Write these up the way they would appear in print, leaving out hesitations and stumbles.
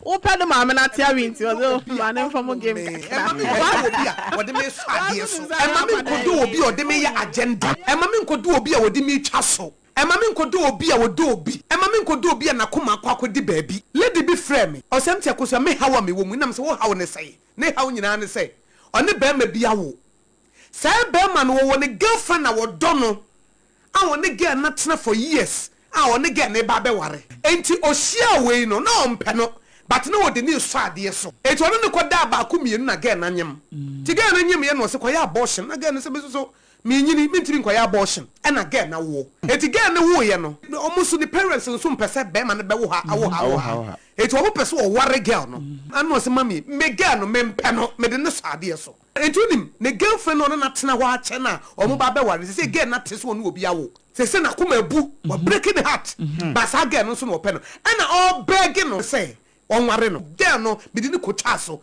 Wopɛ ne maame no ate awe nti ɔse oh ma ne mfa mo game kakra. Ɛma me nkɔdɔ obi a wɔde me sɔ adeɛ so. Ɛma me nkɔdɔ obi a ɔde me yɛ agenda. Ɛma me nkɔdɔ obi a wɔde me twa so. Ɛma me nkɔdɔ obi a ɔdɔ obi. Ɛma me nkɔdɔ obi a n'akoma akɔ akɔdi baabi. Lady bi frɛɛ me, ɔse Auntie Akosua me haw a mewɔ mu yi, na mese wo haw ne sɛn? Ne haw nyinaa ne sɛ ɔne barima bi awo. Saa barima no wɔwɔ ne girlfriend a wɔdɔ no a ɔne girl no atena for years a ɔne girl no reba abɛware. Enti ɔhyiaa wei no na ɔmpɛ no but na ɔde no resɔ adeɛ so. Enti ɔne no kɔdaa baako mmienu na girl no anyem. Nti girl no nyemeeɛ na ɔse kɔyɛ abortion na girl no se me nso so menyini mentumi nkɔyɛ abortion ɛna girl no awoɔ. Enti girl no woeɛ no ɔmo nso ne parents nso mpɛ sɛ barima no bɛwo ha awo ha awo ha. Enti ɔmo pɛ sɛ ɔware girl no. Ɛna ɔse mummy me girl no mempɛ no mede no sɔ adeɛ so. Enti wonim, ne girlfriend no a ɔne no atena hɔ akyɛ no a wɔn ba abɛware no, seesei girl no ate sɛ ɔne obi awo. Seesei n'akoma abu, wabreki ne heart, but saa girl no nso na ɔpɛ no. Ɛna ɔrebɛɛge no sɛ ɔnware no. Girl no, mede no kotwaa so.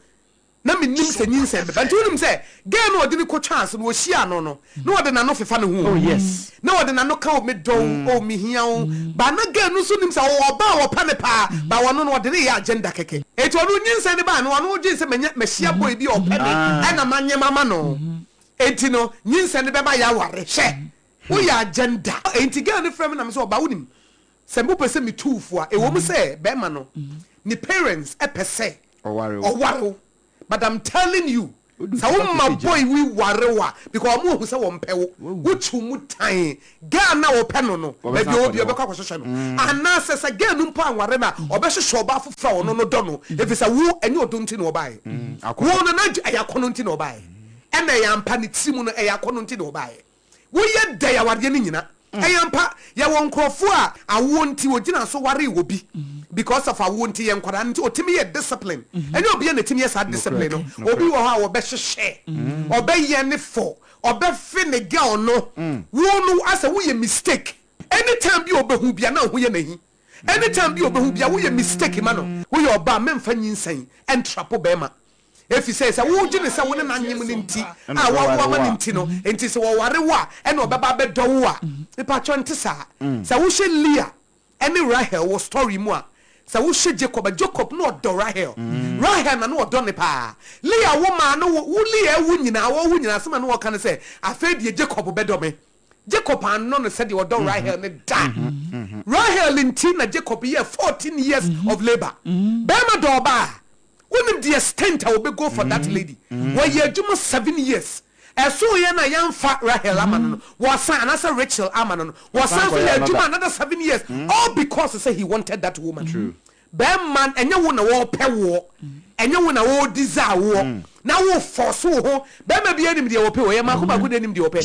Na mennim sɛ nyinsɛn bɛba. Nti wonim sɛ, girl no a ɔde no kotwaa so no, ɔhyiaa no no, na ɔde n'ano fefa ne ho o. Na ɔde n'ano ka o, medɔ wo, oh, mehia wo. But na girl no nso nim sɛ ɔwɔ ɔbaa a ɔpɛ no paa, but ɔno no, ɔde no reyɛ agenda kɛkɛ. Enti ɔno nyinsɛn no bae no, ɔno dwen sɛ manya, mahyia boy bi a ɔpɛ me, ɛna manyem ama no. Enti no, nyinsɛn no bɛba yɛaware. Hwɛ! Woyɛ agenda. Enti girl no frɛ me na me sɛ, ɔbaa wonim, sɛ mopɛ sɛ metu wo fo a, ɛwɔ mu sɛ bɛrima no, ne parents pɛ sɛ ɔware wo, But I'm telling you sɛ wo ma boy wi ware wo a because ɔmo ahu sɛ wɔn pɛ wo, wo kyew mu tan girl no a ɔpɛ no no baabi a ɔwɔ biara ɔbɛkɔ akɔhwehwɛ no anaasɛ sɛ girl no mpo anware no a ɔbɛhwehwɛ ɔbaa foforɔ a ɔno no dɔ no efisɛ wo ɛnyɛ ɔdɔ nti na ɔbaeɛ wo no na ɛyɛ akɔnɔ nti na ɔbaeɛ ɛna ɛyɛ ampa ne tiri mu no ɛyɛ akɔnɔ nti na ɔbaeɛ. Woyɛ dɛn awareɛ no nyina. Ɛyɛ ampa yɛwɔ nkorɔfoɔ a awoɔ nti wɔgyina so waree obi because of awoɔ nti yɛ nkwadaa no nti ɔtumi yɛ discipline ɛnyɛ obiara na ɛtumi yɛ saa discipline no obi wɔ hɔ a ɔbɛhyehyɛ ɔbɛyɛ ne fɔ ɔbɛfe ne girl no wo no asɛ woyɛ mistake anytime bi a ɔbɛhu bia na wo ho yɛ n'ahi anytime bi a ɔbɛhu bia woyɛ mistake ma no woyɛ ɔbaa mɛmfa nyinsɛn ɛntrapo bɛɛma Efisɛ sɛ wogye no sɛ wo ne no anyem no nti a woawo ama no nti no, enti sɛ ɔware wo a, ɛnna ɔbɛba abɛdɔ wo a, mepakyɛw ɛnte saa. Sɛ wohwɛ Leah ne Rahel wɔ story mu a, sɛ wohwɛ Jacob a, Jacob na ɔdɔ Rahel. Rahel na na ɔdɔ no paa. Leah wo maa no wo, wo Leah awu nyinaa, ɔrewu nyinaa, asɛm a na ɔreka ne sɛ, Afei deɛ Jacob bɛdɔ me. Jacob annɔ no sɛdeɛ ɔdɔ Rahel no da. Rahel nti na Jacob yɛɛ 14 years of labour. Barima dɔ ɔbaa a, Wonim the extent a obe go for that lady? Wɔyɛ adwuma 7 years. Ɛsoo yɛ na yɛamfa Rahel ama no no, wɔsan, anaasɛ Rachel ama no no, wɔsan nso yɛ adwuma another 7 years, all because sɛ he wanted that woman. Bɛrima, ɛnyɛ wo na wɔpɛ woɔ, ɛnyɛ wo na wɔ desire woɔ, na wo force wo ho. Bɛrima biara nim deɛ wɔpɛ o, ɛyɛ mmaako mmaako na ɛnim deɛ wɔpɛ.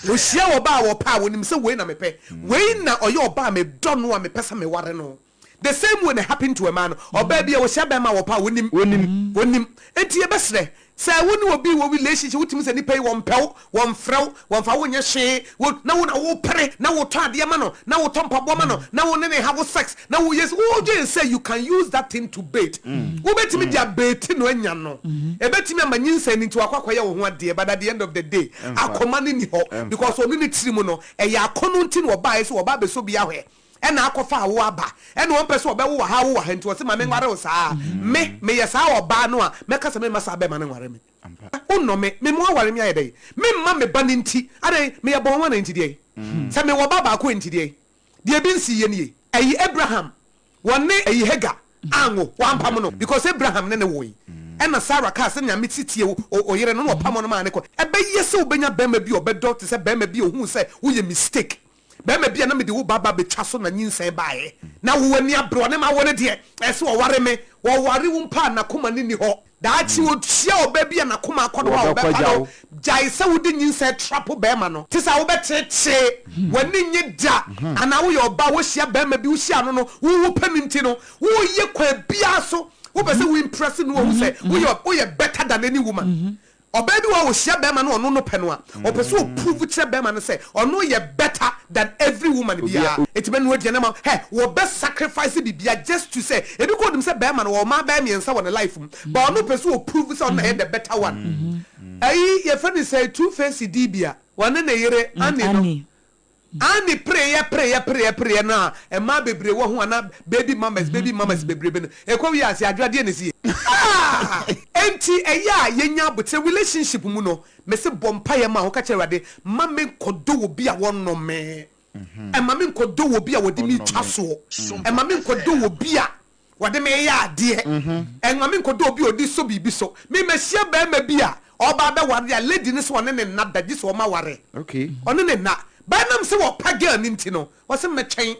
Ɔhyia ɔbaa a wɔpɛ a, wɔnim sɛ wei na mepɛ, wei na ɔyɛ ɔbaa a medɔ no a mepɛ sɛ meware no. The same way na happen to ɛmaa no. Ɔbaa bi a ɔhyia bɛɛma a wɔpɛ a wɔnim. Wɔnim. Wɔnim. Enti yɛbɛsrɛ, sɛ wo ne obi wɔ relationship, wotumi sɛ nipa yi wɔmpɛ wo, wɔmfrɛ wo, wɔmfa wo nyɛ hwee, wo, na wo na wopere, na wotɔ adeɛ ma no, na wotɔ mpaboa ma no, na wo ne no have sex, na woyɛ sei, wodwen sɛ you can use that thing to bait. Wobɛtumi de abait no anya no. Ɛbɛtumi ama nyinsɛn no nti wakɔ akɔyɛ wo ho adeɛ, but at the end of the day, akoma no nni hɔ. Because ɔno ne tiri mu no, ɛyɛ akɔnnɔ nti na ɔbaeɛ sɛ ɔba abɛsɔ bi ahwɛ. Ɛna akɔfa awo aba ɛna ɔmpɛ sɛ ɔbɛwo wɔ ha awo wɔ ha nti ɔse ma menware wo saa me meyɛ saa ɔbaa no a mɛka sɛ memma saa bɛma no nware me wonnɔ me me mo aware me ayɛ dɛn memma me ba no nti adɛn meyɛ bɔn wana nti deɛn sɛ mewɔ ba baako nti deɛn deɛ ebi nsi yɛ nie ɛyi Abraham wɔne ɛyi Hagar anwo wampam no because Abraham ne ne woe ɛna Sarah kaa sɛ nea mete tie wo oyere no na ɔpam no maa ne kɔ ɛbɛyɛ sɛ wobɛnya bɛrima bi ɔbɛdɔ te sɛ bɛrima bi ohuu sɛ woyɛ mistake Barima bi a na mede wo ba ba bɛtwa so na nyinsɛn baeɛ, na wo ani abere ɔne m'awo no deɛ, ɛyɛ sɛ ɔware me. Ɔware wo mpo a, n'akoma no nni hɔ. Daakye ɔhyia ɔbaa bi a n'akoma akɔ ne hɔ a, ɔbɛfa no. Gyae sɛ wode nyinsɛn trapo barima no. Te sɛ wobɛteetee, w'ani nnye da, anaa woyɛ ɔbaa a wohyia barima bi, wohyia no no, wo wopɛ no nti no, woyɛ kwan biara so, wopɛ sɛ wo impress no, wahu sɛ woyɛ better than any woman. Ɔbaa bi wɔ hɔ a ɔhyia bɛɛma no ɔno no pɛ no a, ɔpɛ sɛ ɔprove kyerɛ bɛɛma no sɛ ɔno yɛ better than every woman biara. Enti bɛnoa aduane ama wo, hɛ, wɔbɛ sacrifice biribiara just to sɛ, ebi koraa ɔnim sɛ bɛɛma no ɔwɔ mmaa bɛyɛ mmiɛnsa wɔ ne life mu, but ɔno pɛ sɛ ɔprove sɛ ɔno na yɛ the better one. Ɛyi yɛfrɛ no sɛn, Two Face Idibia, ɔne ne yere Annie no. Annie pereeɛ pereeɛ pereeɛ pereeɛ no a mmaa bebree wɔ ho a na baby mamas baby mamas bebrebe no ɛkɔ wie ase adwo adeɛ na ɛsi yɛ. Ah! Enti ɛyɛ a yɛnya aboterɛ relationship mu no mese bɔ mpaeɛ ma ho ka kyerɛ Awurade mma me nkɔdɔ obi a wɔnnɔ me. Ɛmma me nkɔdɔ obi a wɔde me twa soɔ. Ɛmma me nkɔdɔ obi a wɔde me reyɛ adeɛ. Ɛmma me nkɔdɔ obi a ɔde sɔ biribi so. Me mahyia barima bi a ɔreba abɛware a lady no sɛ ɔne ne nna da gye sɛ ɔma ware. Ɔne ne nna. But ɛnam sɛ ɔpɛ girl no nti no, ɔse mɛtwɛn.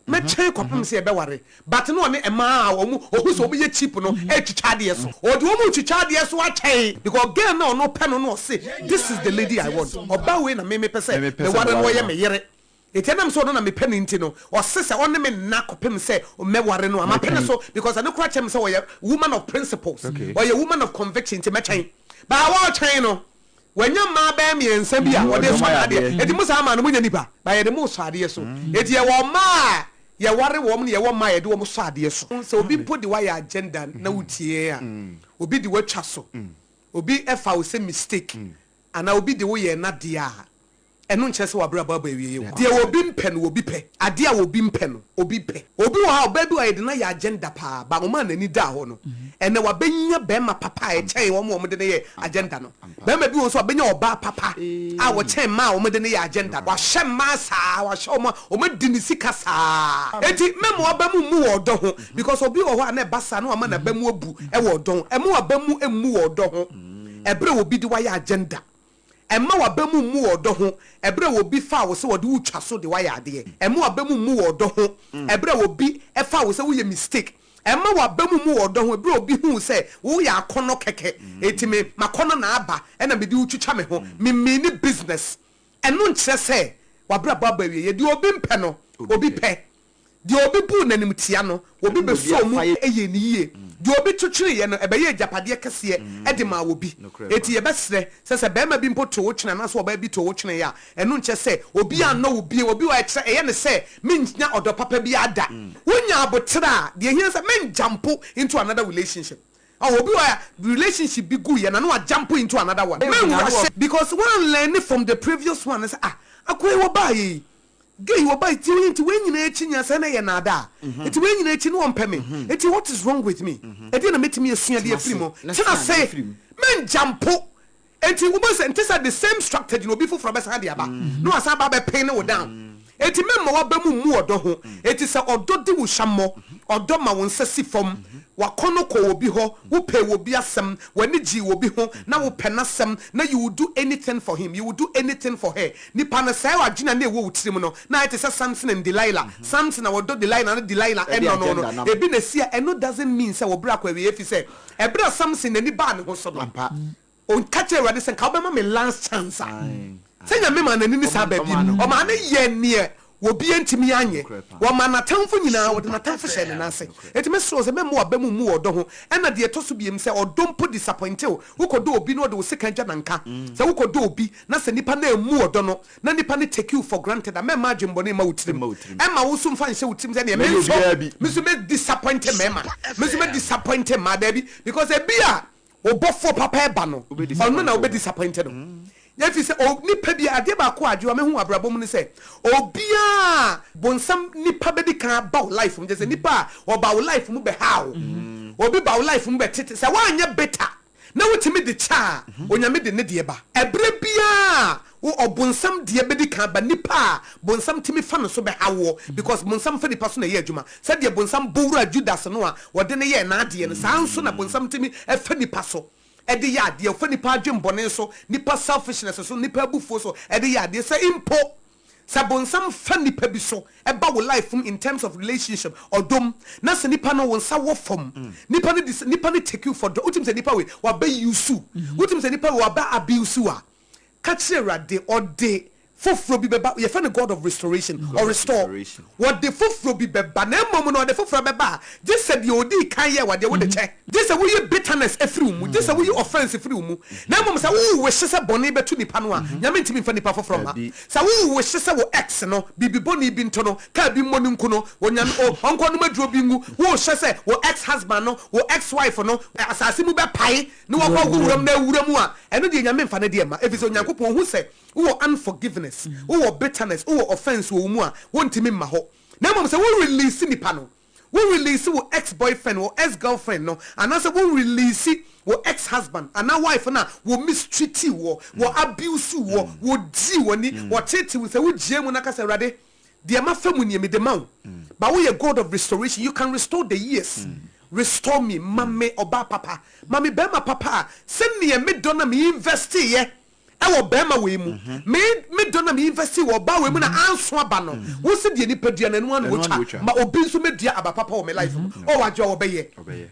Mɛtwɛn kɔpem sɛ yɛbɛware. But na ɔne mmaa a wɔn ɔhu sɛ wɔn yɛ cheap no retwitwa adeɛ so. Ɔde wɔn retwitwa adeɛ so atwɛn because girl no a ɔno pɛ no no ɔse this is the lady I want. Ɔbaa wei na me mepɛ sɛ meware no ɔyɛ me yere. Enti ɛnam sɛ ɔno na mepɛ no nti no, ɔse sɛ ɔne me nna kɔpem sɛ mɛware no a, mapene so because ɛno koraa kyerɛ me sɛ ɔyɛ woman of principles, ɔyɛ woman of conviction nti mɛtwɛn. But ɔretwɛn no, wanya mmaa bɛyɛ mmiɛnsa bi a ɔde resɔ n'adeɛ. Enti mo saa mmaa no, monyɛ nnipa, but yɛde mo resɔ adeɛ so. Enti yɛwɔ mmaa a yɛware wɔn na yɛwɔ mmaa a yɛde wɔn sɔ adeɛ so. Sɛ obi mpo de wo ayɛ agenda na wotie yɛn a, obi de wo atwa so, obi fa wo sɛ mistake anaa obi de wo yɛ n'adeɛ a, ɛno nkyerɛ sɛ w'abrabɔ aba awieeɛ o. Deɛ obi mpɛ no, obi pɛ. Adeɛ a obi mpɛ no, obi pɛ. Obi wɔ hɔ a, ɔbaa bi wɔ hɔ a, yɛde no ayɛ agenda paa, but ɔmaa n'ani daa hɔ no, ɛnnɛ wabɛnya barima papa a ɛkyɛn wɔn a wɔde no yɛ agenda no. Barima bi wɔ hɔ nso a, wabɛnya ɔbaa papa a ɔkyɛn mmaa a wɔde no yɛ agenda no. Wahyɛ mmaa saa, wahyɛ wɔn a, wɔadi ne sika saa. Enti mɛma w'aba mu mmu wɔ ɔdɔ ho, because obi wɔ hɔ a na ɛba saa na wama n'aba mu abu wɔ ɔdɔ ho. Ɛmma w'aba mu mmu wɔ ɔdɔ ho ɛberɛ a obi de wo ayɛ agenda. Mma w'aba mu mmu wɔ ɔdɔ ho ɛberɛ a obi faa wo sɛ ɔde wo retwa so de wo ayɛ adeɛ. Mma w'aba mu mmu wɔ ɔdɔ ho ɛberɛ a obi faa wo sɛ woyɛ mistake. Mma w'aba mu mmu wɔ ɔdɔ ho ɛberɛ a obi huu sɛ woyɛ akɔnnɔ kɛkɛ, enti me m'akɔnnɔ na aba ɛna mede wo twitwa me ho. Me meani business. Ɛno nkyerɛ sɛ w'abrabɔ aba awieɛ. Deɛ obi mpɛ no, obi pɛ. Deɛ obi buu no animtia no, obi bɛsɔɔ mu yɛɛ no yie. Deɛ obi to twereeɛ no, ɛbɛyɛɛ agyapadeɛ kɛseɛ de maa obi. Enti yɛbɛsrɛ sɛ, sɛ barima bi mpo to wo twene anaasɛ ɔbaa bi to wo twene a, ɛno nkyerɛ sɛ obiara nnɔ wo bio. Obi wɔ hɔ a, ɛkyerɛ, ɛyɛ no sɛ mennya ɔdɔ papa biara da. Wonya aboterɛ a, deɛ ɛhia ne sɛ menjump into another relationship. Ɔho, obi wɔ hɔ a, relationship bi guiɛ na na wajump into another one. Menrush because woanlearn from the previous one no sɛ, ah, akoa yi wɔbaeɛ yi, Gay ɔba yi ti nti wei nyinaa akyi nyansa na ɛyɛ naadaa nti wei nyinaa akyi no ɔmpɛ me nti what is wrong with me ɛdeɛ na mɛtumi asua de afiri mu tena se mengya mpo nti wobɛhu sɛ nte sɛ the same strategy na obi foforɔ bɛsan de aba na wasan aba abɛpin ne wo down nti mɛmma waba mu mmu ɔdɔ ho nti sɛ ɔdɔ di wo hwammɔ ɔdɔ ma wo nsa si fam wakɔnɔ kɔ obi hɔ wopɛ obi asɛm w'ani gyee obi ho na wopɛ n'asɛm na you will do anything for him you will do anything for her Nipa no, saa adwene a na ɛwɔ wo tirim no, na ayɛ te sɛ Samson and Delilah. Samson a ɔdɔ Delilah na Delilah nnɔ no no, ebi na esi a, ɛno doesn't mean sɛ wo bra kɔ awieɛ efisɛ ɛberɛ a Samson n'ani baa ne ho so no, ɔka kyerɛɛ Awurade sɛ, Nka wobɛma me last chance a. Sɛ Nyame maa n'ani ne saa baa bio no, ɔmaa no yɛɛ neɛ obiara ntumi anyɛ. Ɔmaa n'atamfo nyinaa, ɔde n'atamfo hyɛɛ ne nan ase. Enti mesrɛ wo sɛ mɛmma w'aba mu mmu wɔ ɔdɔ ho. Ɛna deɛ ɛtɔ so biom, sɛ ɔdɔ mpo disappointe wo, wokɔdɔ obi na ɔde wo sekan dwa nanka. Sɛ wokɔdɔ obi na sɛ nipa no ammu ɔdɔ no, na nipa no take you for granted a, mɛmma adwemmɔne mma wo tirim. Ɛmma wo nso mfa nhyɛ wo tirim sɛ neɛ me nso, me nso mɛ disappointe mmarima, me nso mɛ disappointe mmaa. Daabi, because ebia wo bɔfoɔ papa ɛba no, ɔno na wobɛ disappointe no. Ɛfiri sɛ o, nipa bi, adeɛ baako a adwoa mehu wɔ abrabɔ mu ne sɛ, obiara a bonsam nipa bɛdi kan aba wo life mu, kyerɛ sɛ nipa a ɔba wo life mu bɛha wo, obi ba wo life mu bɛtete, sɛ woanyɛ bitter, na wotumi de kyɛ a, Onyame de ne deɛ ba. Ɛberɛ biara a wo ɔbonsam deɛ bɛdi kan ba, nipa a bonsam tumi fa no so bɛha woɔ, because bonsam fa nipa so na ɛyɛ adwuma. Sɛdeɛ bonsam bɔ wuraa Judas no a ɔde no yɛɛ n'adeɛ no, saa ara nso na bonsam tumi fa nipa so de yɛ adeɛ. Ɔfa nipa adwenbɔne so, nipa selfishness so, nipa abufuo so de yɛ adeɛ. Sɛ mpo Sɛ bonsam fa nipa bi so ba wo life mu in terms of relationship, ɔdɔ mu, na sɛ nipa no wo nsa wɔ fam, nipa no dis nipa no take you for dɔ, wotumi sɛ nipa wei wabɛ use wo, wotumi sɛ nipa wei wabɛ abuse wo a, ka kyerɛ Awurade, ɔde foforɔ bi bɛba, yɛfrɛ no God of restoration, ɔ restore, wɔde foforɔ bi bɛba, na mmom no ɔde foforɔ bɛba a, gye sɛ deɛ ɔdii kan yɛɛ wo adeɛ wode kyɛ. Gye sɛ woyi bitterness firi wo mu, gye sɛ woyi offence firi wo mu. Na mmom sɛ wo wihye sɛ bɔne bɛto nipa no a, Nyame ntumi mfa nipa foforɔ mma. Sɛ wo wihye sɛ wo ex no, biribi bɔne bi nto no, car bi mmɔ no nku no, Onyame, o, ɔnkɔ nom aduro bi ngu, wo hyɛ sɛ wo ex husband no, wo ex wife no, asase mu bɛpae na wakɔ agu wuram na awura mu a, ɛno deɛ Nyame mfa ne deɛ mma. Ɛfiri sɛ Onyankopɔn hu sɛ wowɔ unforgiveness. unforgiveness, wowɔ bitterness, wowɔ offense wɔ wo mu a, wontumi mma hɔ. Na mmom sɛ wo release nipa no, wo release wo ex boyfriend, wo ex girlfriend no, anaasɛ wo release wo ex husband anaa wife no a wɔ mistreat woɔ, wɔ abuse woɔ, wɔ dii w'ani, wɔ teetee wo, sɛ wo gyae mu na ka sɛ, Awurade, deɛ mafa mu nie, mede ma wo. But woyɛ God of restoration, you can restore the years. Restore me, ma me ɔbaa papa, ma me barima papa a sɛdeɛ me dɔ na me investeeɛ wɔ barima wei mu, me me dɔ na me investee wɔ ɔbaa wei mu na anso aba no, wo se deɛ nipa dua no ɛno ara na wɔtwa, ma obi nso mɛdua aba papa wɔ me life mu. Oh, Adwoa wɔbɛyɛ.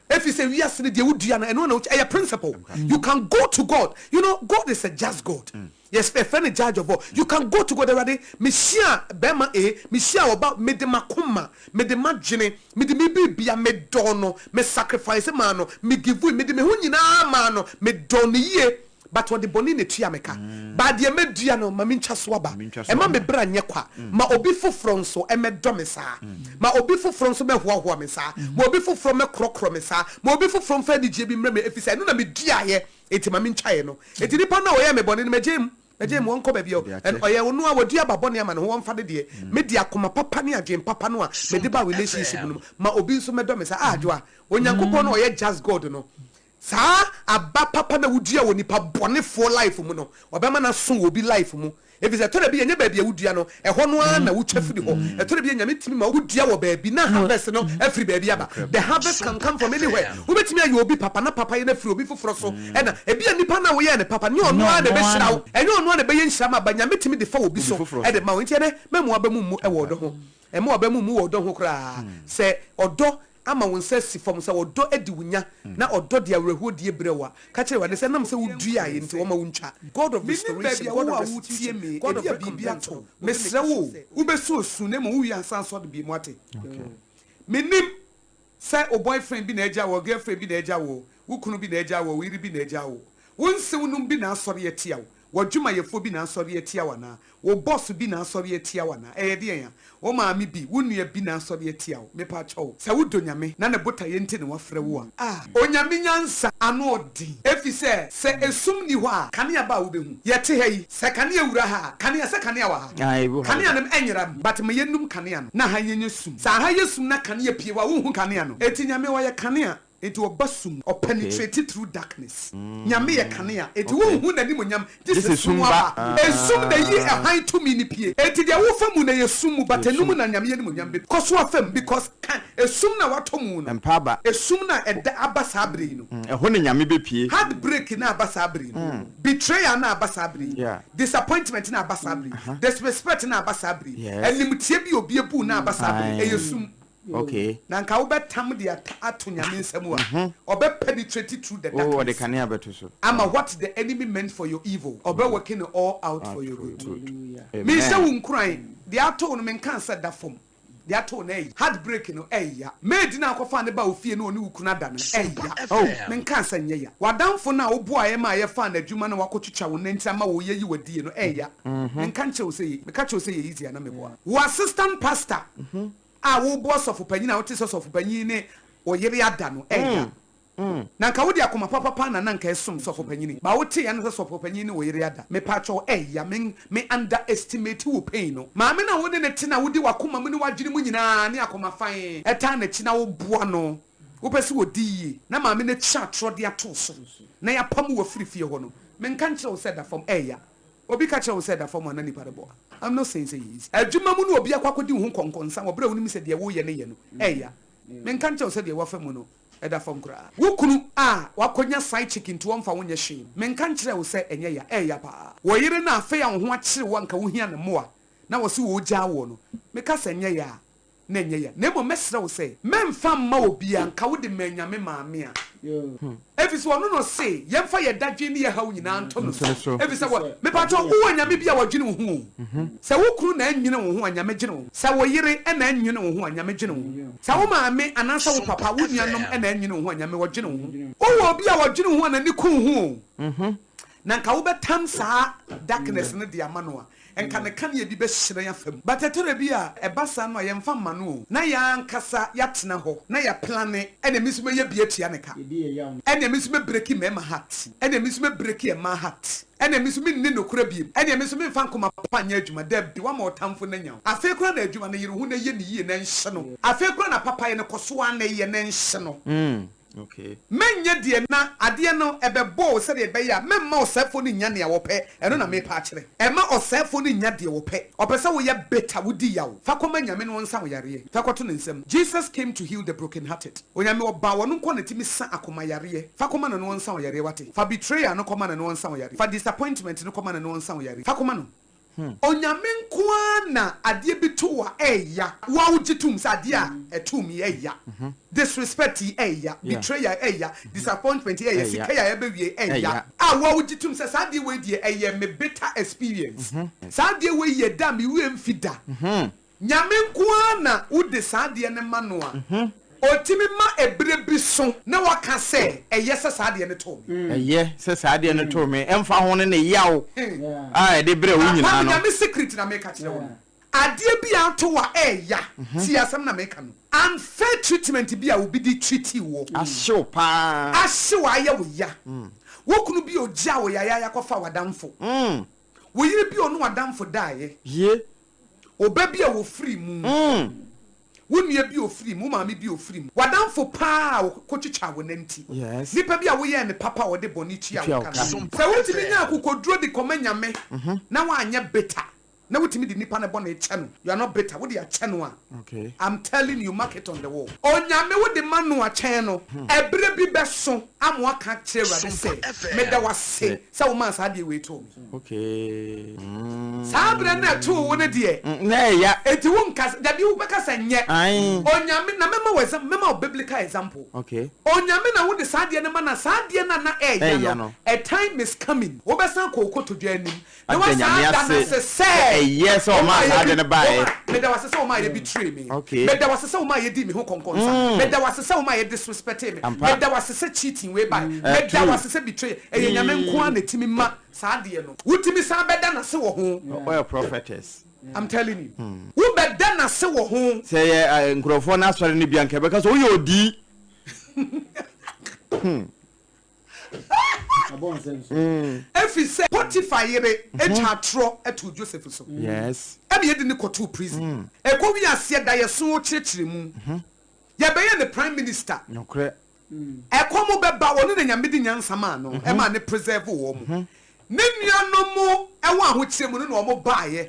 Ɛfiri sɛ wiase no deɛ wodua no ɛno ara na wotwa, ɛyɛ principle. You can go to God, you know God is a just God. Yes, yɛfrɛ no judge of all. You can go to God, Awurade, mehyiaa bɛrima A, mehyiaa ɔba, mede m'akoma, mede m'adwene, mede me biribia, medɔɔ no, me sacrifice maa no, me give, mede me ho nyinaa maa no, medɔɔ no yie, but ɔde bɔne na etua me ka. But deɛ madua no, ma mentwa so aba. Ɛmma me bra nyɛ kwa. Ma obi foforɔ nso mmɛdɔ me saa. Ma obi foforɔ nso mmɛhoahoa me saa. Ma obi foforɔ mmɛkorɔkorɔ me saa. Ma obi foforɔ mfa anigyeɛ bi mmrɛ me, ɛfiri sɛ ɛno na meduaeɛ. Enti ma mentwaeɛ no. Enti nipa no a ɔyɛɛ me bɔne no, magyae mu, magyae mu, ɔnkɔ baabi a ɔ, ɔyɛ ɔno a wadua aba bɔne ama ne ho, ɔmfa ne deɛ. Me deɛ akoma papa ne adwene papa no a mede baa relationship no mu, ma obi nso mmɛdɔ me saa. Ah, Adwoa, Onyankopɔn no a ɔyɛ just God no, saa aba papa no a wodua wɔ nipa bɔnefoɔ life mu no, ɔbɛma no aso wɔ obi life mu. Efisɛ ɛtɔ da bi a ɛnyɛ baabi a wudua no, ɛhɔ no ara na wotwa firi hɔ. Ɛtɔ da bi a Nyame tumi ma wodua wɔ baabi na harvest no afiri baabi aba. The harvest can come from anywhere. Wobɛtumi ayɛ obi papa na papayɛ no afiri obi foforɔ so. Ɛna ebia nipa no a woyɛɛ no papa no, nyɛ ɔno ara na ɛbɛhyira wo. Ɛnyɛ ɔno ara na ɛbɛyɛ nhyira ma but Nyame tumi de fa obi so de ma wo. Nti ɛnɛ, mɛmma w'aba mu mmu wɔ ɔdɔ ho. Mma w'aba mu mmu wɔ ɔdɔ ho koraa. Sɛ ɔdɔ ama wo nsa asi fam, sɛ ɔdɔ adi wo nya, na ɔdɔ de awerɛhoɔdie brɛ wo a, ka kyerɛ Awurade sɛ, ɛnam sɛ woduaeɛ nti, ɔmma wo ntwa. God of Mennim baabi restoration, a God wowɔ of a woretie restitution, me, God of ebia biribi recompense, ato wo. obi Mesrɛ mmɛka wo o, sɛ, wobɛsu osu na mmom wowie ansa asɔ de bio, moate? Mennim sɛ wo boyfriend bi na agya wo, girlfriend bi na agya wo, wo kunu bi na agya wo, wo yere bi na agya wo, wo nsewnom bi na asɔre atia wo, W'adwumayɛfoɔ bi na asɔre atia wo anaa? Wo bɔs bi na asɔre atia wo anaa? Ɛyɛ deɛn a? Wo maame bi, wo nua bi na asɔre atia wo? Mepakyɛw, sɛ wodɔ Nyame na Ne botaeɛ nti na wafrɛ wo a, ah! Onyame nyansa ano ɔden, efisɛ sɛ esum nni hɔ a, kanea ba a wobɛhu. Yɛte ha yi, sɛ kanea wura ha a, kanea, sɛ kanea wɔ ha? Kanea no ɛnyera, but ma yɛnnum kanea no na ha nyɛ sum. Sɛ aha yɛ sum na kanea pue hɔ a, wonhu kanea no. Enti Nyame ɔyɛ kanea. Enti ɔba sum, ɔ penetrate through darkness. Nyame yɛ kanea, enti wonhu n'animuonyam gye sɛ sum aba. Esum na eyi hann tumi no pue. Enti deɛ wofa mu no yɛ sum mu, but ɛno mu na Nyame animuonyam bɛpue. Kɔ so afa mu because ka esum no a watɔ mu no, esum no a ɛda aba saa bere yi no, Ɛhɔ na Nyame bɛpue. Heartbreak no a aba saa bere yi no, betrayal no a aba saa bere yi, disappointment no a aba saa bere yi, disrespect no a aba saa bere yi, animtia bi a obi abu wo no a aba saa bere yi, ɛyɛ sum. Okay. Na nka wobɛtam de ata ato Nyame nsa mu a, ɔbɛ penetrate through the Oh, ɔde darkness kanea bɛto so. ama what the enemy meant for your evil, ɔbɛ working it all out for your good. Mehyɛ Amen. wo nkuran, deɛ ato wo no menkaa sɛ da fam, deɛ ato wo no ɛyɛ, heartbreak no ɛya, maid no a akɔfaa no baa wo fie na ɔne wo kunu ada no ɛya, Oh. menkaa sɛ nyɛ ya, w'adamfo no a woboaeɛ maa yɛfaa no adwuma na wakɔtwitwa wo nanti ama wo yɛyi wo adie no ɛya, menka nkyerɛ wo sɛ yɛ, meka kyerɛ wo sɛ yɛ easy a na meboa. Wo assistant pastor a woboa sɔfopanyin a wote sɛ sɔfopanyin ne wo yere ada no ɛya. Na nka wode akoma papa paa na na nka ɛsom sɔfopanyin. Ba wote ya no sɛ sɔfopanyin ne wo yere ada. Mepakyɛw ɛya me me underestimate wo pain no. Maame no a wo ne no te na wode w'akoma mu ne w'adwene mu nyinaa ne akoma fann ɛtaa n'akyi na woboa no wopɛ sɛ odi yie na maame no atwa atorɔ de ato wo so na yɛapam wo afiri fie hɔ no menka nkyerɛ wo sɛ da fam ɛya. Obi ka kyerɛ wo sɛ da fam a na nipa reboa. I'm not saying sɛ ɛyɛ easy. Adwuma mu no obi akɔ akɔdi wo ho nkɔnkɔnsa wɔ berɛ a wonim sɛ deɛ woreyɛ no yɛ no ɛya. Menka nkyerɛ wo sɛ deɛ woafa mu no ɛda fam koraa. Wo kunu a wakɔnya side chick nti ɔmfa wo nyɛ hwee. Menka nkyerɛ wo sɛ ɛnyɛ ya, ɛya paa. Wo yere no a afei a wo ho akyere wo a nka wohia ne mmoa na wɔse wɔregyaa woɔ no, meka sɛ ɛnyɛ ya a, na ɛnyɛ ya. Na mmom mɛsrɛ wo sɛ, mɛmfa mma obiara, nka wode maa Nyame maame a, efisɛ ɔno na ɔse yɛmfa yɛn dadwen ne yɛn haw nyinaa nto no so, efisɛ wɔ, mepakyɛw, wowɔ Nyame bi a ɔdwene wo ho o. Sɛ wo kunu na ɛnnwene wo ho a, Nyame dwene wo ho. Sɛ wo yere na ɛnnwene wo ho a, Nyame dwene wo ho. Sɛ wo maame anaasɛ wo papa, wo nuanom na ɛnnwene wo ho a, Nyame ɔdwene wo ho. Wowɔ obi a ɔdwene wo ho a n'ani ku wo ho o. Na nka wobɛtam saa darkness no de ama no a. Nka ne kanea bi bɛhyerɛn afa mu. But ɛtɔ da bi a, ɛba saa no a, yɛmfa mma no o. Na yɛn ankasa yɛatena hɔ na yɛaplane, ɛnneɛ me nso mɛyɛ bi atua ne ka. Ɛnneɛ me nso mɛbreki mmarima heart. Ɛnneɛ me nso mɛbreki mmaa heart. Ɛnneɛ me nso menni nokorɛ bio. Ɛnneɛ me nso memfa nkoma pa nyɛ adwuma. Dabi, woama ɔtamfo no anya wo. Afei koraa na adwuma no, yere wo ho na yɛ no yie na nhye no. Afei koraa na papayɛ no, kɔ so ara na yɛ na nhye no. Menyɛ deɛ na adeɛ no ɛbɛbɔ wo sɛdeɛ ɛbɛyɛ a mɛmma ɔsɛefoɔ no nnya nea wɔpɛ, ɛno na merepɛ akyerɛ. Ɛmma ɔsɛefoɔ no nnya deɛ wɔpɛ. Ɔpɛ sɛ woyɛ bitter, wodi yaw. Fa kɔma Nyame na ɔnsa wo yareɛ. Fa kɔto ne nsam. Jesus came to heal the broken-hearted. Onyame ɔbaa ɔno nko na tumi sa akoma yareɛ. Fa kɔma no na ɔnsa wo yareɛ wate. Fa betrayal no kɔma no na ɔnsa wo yareɛ. Fa disappointment no kɔma no na ɔnsa wo yareɛ. Fa kɔma no. Onyame nko ara na adeɛ bi to wo a ɛɛya. Wo a wogye tom sɛ adeɛ a ɛtoo me yi ɛɛya. Disrespect yi ɛɛya, betrayal ɛɛya, disappointment yi ɛɛya, sika yi a yɛbɛwie yi ɛɛya. A wo a wogye tom sɛ saa adeɛ wei deɛ ɛyɛ me bitter experience. Saa adeɛ wei yɛ da a me werɛ mfi da. Nyame nko ara na wode saa adeɛ no ma no a, ɔtumi ma ɛberɛ bi so na waka sɛ, Ɛyɛ sɛ saa adeɛ no too me. Ɛyɛ sɛ saa adeɛ no too me, ɛmfa ho ne ne yaw a ɛde brɛ wo nyinaa Papa, no. Nyame secret na meka kyerɛ wo no. Adeɛ bi a ato wo a ɛɛya, tie asɛm na meka no. Unfair treatment bi a obi de treatii woɔ. Ahye wo paa. Ahye wo ayɛ wo ya. Wo kunu bi a ɔgyaa wo yayaaya kɔfaa w'adamfo. Wo yere bi a ɔne w'adamfo daeɛ. Ye. Wo ba bi a ɔfirii mu, wo nua bi a ɔfirii mu, wo maame bi a ɔfirii mu, w'adamfo pa ara a ɔkɔtwitwaa wo nanti, nipa bi a woyɛɛ no papa a ɔde bɔne tuaa wo ka no. Sɛ wotumi nya akokoduro de kɔma Nyame na woanyɛ bitter, na wotumi de nipa no bɔne kyɛ no, you are not bitter, wode akyɛ no a, I'm telling you, mark it on the wall. Onyame wode ma no a kyɛn no, ɛberɛ bi bɛso ama woaka akyerɛ Awurade sɛ, meda wo ase sɛ womaa saa adeɛ wei too me. Okay. Mm. Saa berɛ no a ɛtoo wo no deɛ. Mm, na ɛya. Enti wo nka, dabi wobɛka sɛ nyɛ. Ae. Onyame, na mɛma wo example, mɛma wo biblical example. Okay. Onyame na wode saa adeɛ no ma na saa adeɛ no a na ɛɛya Ɛɛya no, no. a time is coming, wobɛsan akɔ wo kotodwe anim na Ada woasan Nyame ada no ase ase sɛ sɛ, ɛyɛ sɛ ɔmaa womaa saa yɛ ade bi, no baeɛ. womaa, meda wo ase sɛ womaa yɛ betrayee me. Okay. Meda wo ase sɛ womaa yɛdii me ho kɔnkɔnsa. Meda wo ase sɛ womaa yɛ disrespectee me. Ampa. Meda wo ase sɛ cheating wei baeɛ. Eh, Meda wo true. ase sɛ betrayal. Ɛyɛ Nyame nko ara na ɛtumi ma Saa adeɛ no wotumi san bɛda n'ase wɔ ho. Ɔyɛ prophetess. I'm telling you. Wo bɛda n'ase wɔ ho. Sɛ yɛ nkurɔfoɔ no asɔre no bi a nka ɛbɛka sɛ woyɛ odii. Ɛfiri sɛ Potiphar yere twaa atorɔ too Joseph so. Yes. Ɛna yɛde no kɔtoo prison. Ɛkɔwie aseɛ daeɛso kyerɛkyerɛ mu. Yɛbɛyɛɛ no prime minister. Nokorɛ. Ɛkɔm bɛba, ɔno na Nyame de nyansa maa no ɛmaa ne preserve wɔn. Ne nuanom wɔ ahokyerɛ mu no na wɔn baeɛ.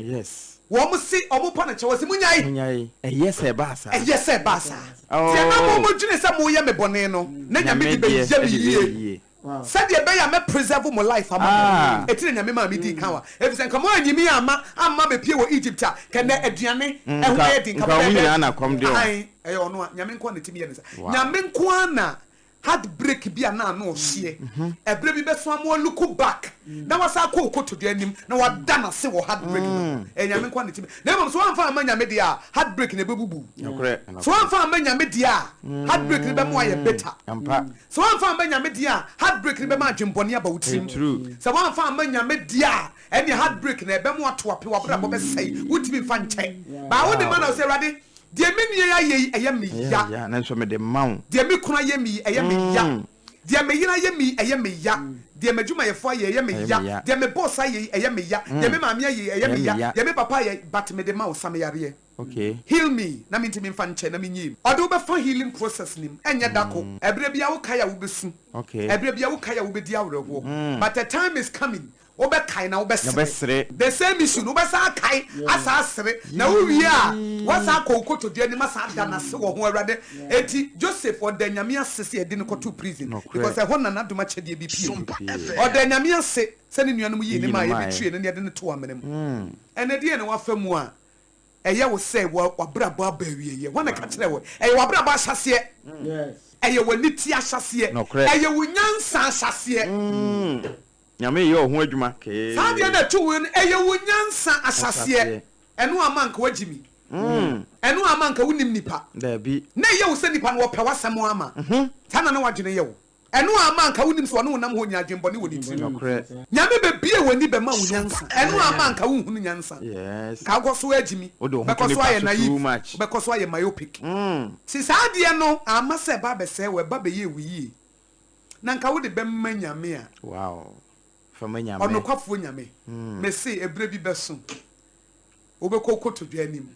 Wɔn se wɔn pa no kyɛw, wɔse monyae. Monyae. Ɛyɛ sɛ ɛbaa saa. Ɛyɛ sɛ ɛbaa saa. Deɛ na mo mo dwene sɛ moyɛ me bɔne no, na Nyame de bɛyɛ me yie. Sɛdeɛ ɛbɛyɛ a mɛ preserve mo life ama mo. Eti na Nyame maa me dii kan wa. Efisɛ nka mo anyi me amma amma mepie wɔ Egypt a, nka nnɛ aduane ɛho ayɛ den, nka Nka wɔn mobɛyɛ nyinaa na kɔm de wɔn. Ae, ɛyɛ ɔno a, Nyame nko ara na ɛtumi yɛ ne saa. Nyame nko ara na heart break bi a na ano ɔhyeɛ, ɛberɛ bi bɛso ama wa look back na wasan akɔ wo kotodwe anim na wada no ase wɔ heart break no ho. Ɛyɛ Nyame nko ara na ɛtumi. Na mmom sɛ woamfa amma Nyame deɛ a, heart break no ɛbɛbubu wo. Sɛ woamfa amma Nyame deɛ a, heart break no bɛma woayɛ bitter. Sɛ woamfa amma Nyame deɛ a, heart break no bɛma adwenbɔne aba wo tirim. Sɛ woamfa amma Nyame deɛ a, ɛneɛ heart break no ɛbɛma woato ape, w'abrabɔ bɛsɛe, wontumi mfa nkyɛ. But wode ma na wosɛ, Awurade, deɛ me nua yi ayɛ yi, ɛyɛ me ya. Deɛ me kunu ayɛ me yi, ɛyɛ me ya. Deɛ me yere ayɛ me yi, ɛyɛ me ya. Deɛ m'adwumayɛfoɔ ayɛ yi, ɛyɛ me ya. Deɛ me boss ayɛ yi, ɛyɛ me ya. Deɛ me maame ayɛ yi, ɛyɛ me ya. Deɛ me papa ayɛ yi, but mede ma wo, sa me yareɛ. Okay. Heal me na mentumi mfa nkyɛ na menyii mu. Ɔde wo bɛfa healing process no mu, ɛnyɛ da ko. Ɛberɛ biara wo kae a wobɛsu. Okay. Ɛberɛ biara wo kae a wobɛdi awerɛhoɔ. But a time is coming, wobɛkae na wobɛsere. Wobɛsere. The same issue no wobɛsan akae asan asere. Na wowie a, woasan akɔ wo kotodwe anim asan ada no ase wɔ ho, Awurade. Enti Joseph ɔda Nyame ase sɛ yɛde no kɔtoo prison Nokorɛ. because ɛhɔ na n'adom akyɛdeɛ bi pue. Ɔda Nyame ase sɛ ne nuanom yii ne Yii no maa maeɛ. yɛbɛtwiee no na yɛde no too amena mu. Ɛnnɛ deɛn na woafa mu a ɛyɛ wo sɛ w'abrabɔ aba awieeɛ? Hwan na ɛka kyerɛɛ wo? Ɛyɛ w'abrabɔ ahyɛaseɛ. Ɛyɛ w'aniteɛ ahyɛaseɛ. Ɛyɛ wo nyansa ahyɛaseɛ. Nyame reyɛ wo ho adwuma. Saa adeɛ no a ɛto wo no, ɛyɛ wo nyansa ahyɛaseɛ. Ɛno amma anka woagye me. Ɛno amma anka wonnim nnipa. Daabi. Na ɛyɛ wo sɛ nnipa no wɔpɛ w'asɛm ama. Saa na na w'adwene yɛ wo. Ɛno amma anka wonnim sɛ ɔne wo nam hɔ nya adwenbɔne wɔ ne tirim. Nokorɛ. Nyame bɛbue w'ani bɛma wo nyansa. Ɛno amma anka wonhunu nyansa. Yes. Nka wokɔ so agyimi, Wode wo ho to wobɛkɔ so nipa ayɛ so too naive, much. wobɛkɔ so ayɛ myopic. Nti saa adeɛ no amma sɛ ɛba abɛsɛe wo, ɛba bɛyɛɛ wo yie. Na nka wode bɛma Nyame a. Wow. Fa ma Nyame. Ɔnokwafoɔ Nyame. Mese ɛberɛ bi bɛso, wobɛkɔ wo kotodwe anim.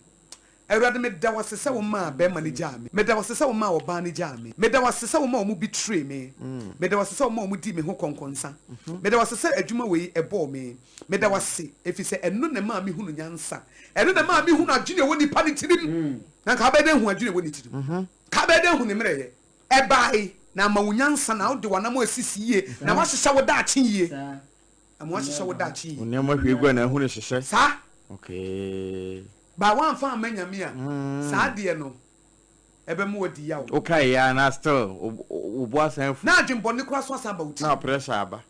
Awurade, meda wo ase sɛ womaa barima no gyaa me. Meda wo ase sɛ womaa ɔbaa no gyaa me. Meda wo ase sɛ womaa wɔn betrayed me. Meda wo ase sɛ womaa wɔn dii me ho kɔnkɔnsa. Meda wo ase sɛ adwuma wei ɛbɔɔ me. Meda wo ase efisɛ ɛno na ɛmaa mehunu nyansa. Ɛno na ɛmaa mehunu adwene a ɛwɔ nipa no tirim. Na anka wobɛyɛ dɛn ahu adwene a ɛwɔ ne tirim? Nka wobɛyɛ dɛn ahu ne mmerɛyɛ? Ɛbae na ama wo nyansa na wode w'anammɔn asisi yie na woahyehyɛ wo daakye yie. Ama woahyehyɛ wo daakye yie. Wo nneɛma hwie gu a na ahu ne hyehyɛ. Saa. Okay. Ba woamfa amma Nyame a, saa adeɛ no ɛbɛma woadi yaw. Wokae yɛ a na still wo bo asan afu. Na adwenbɔne koraa so asan aba wo tirim. Na pressure aba.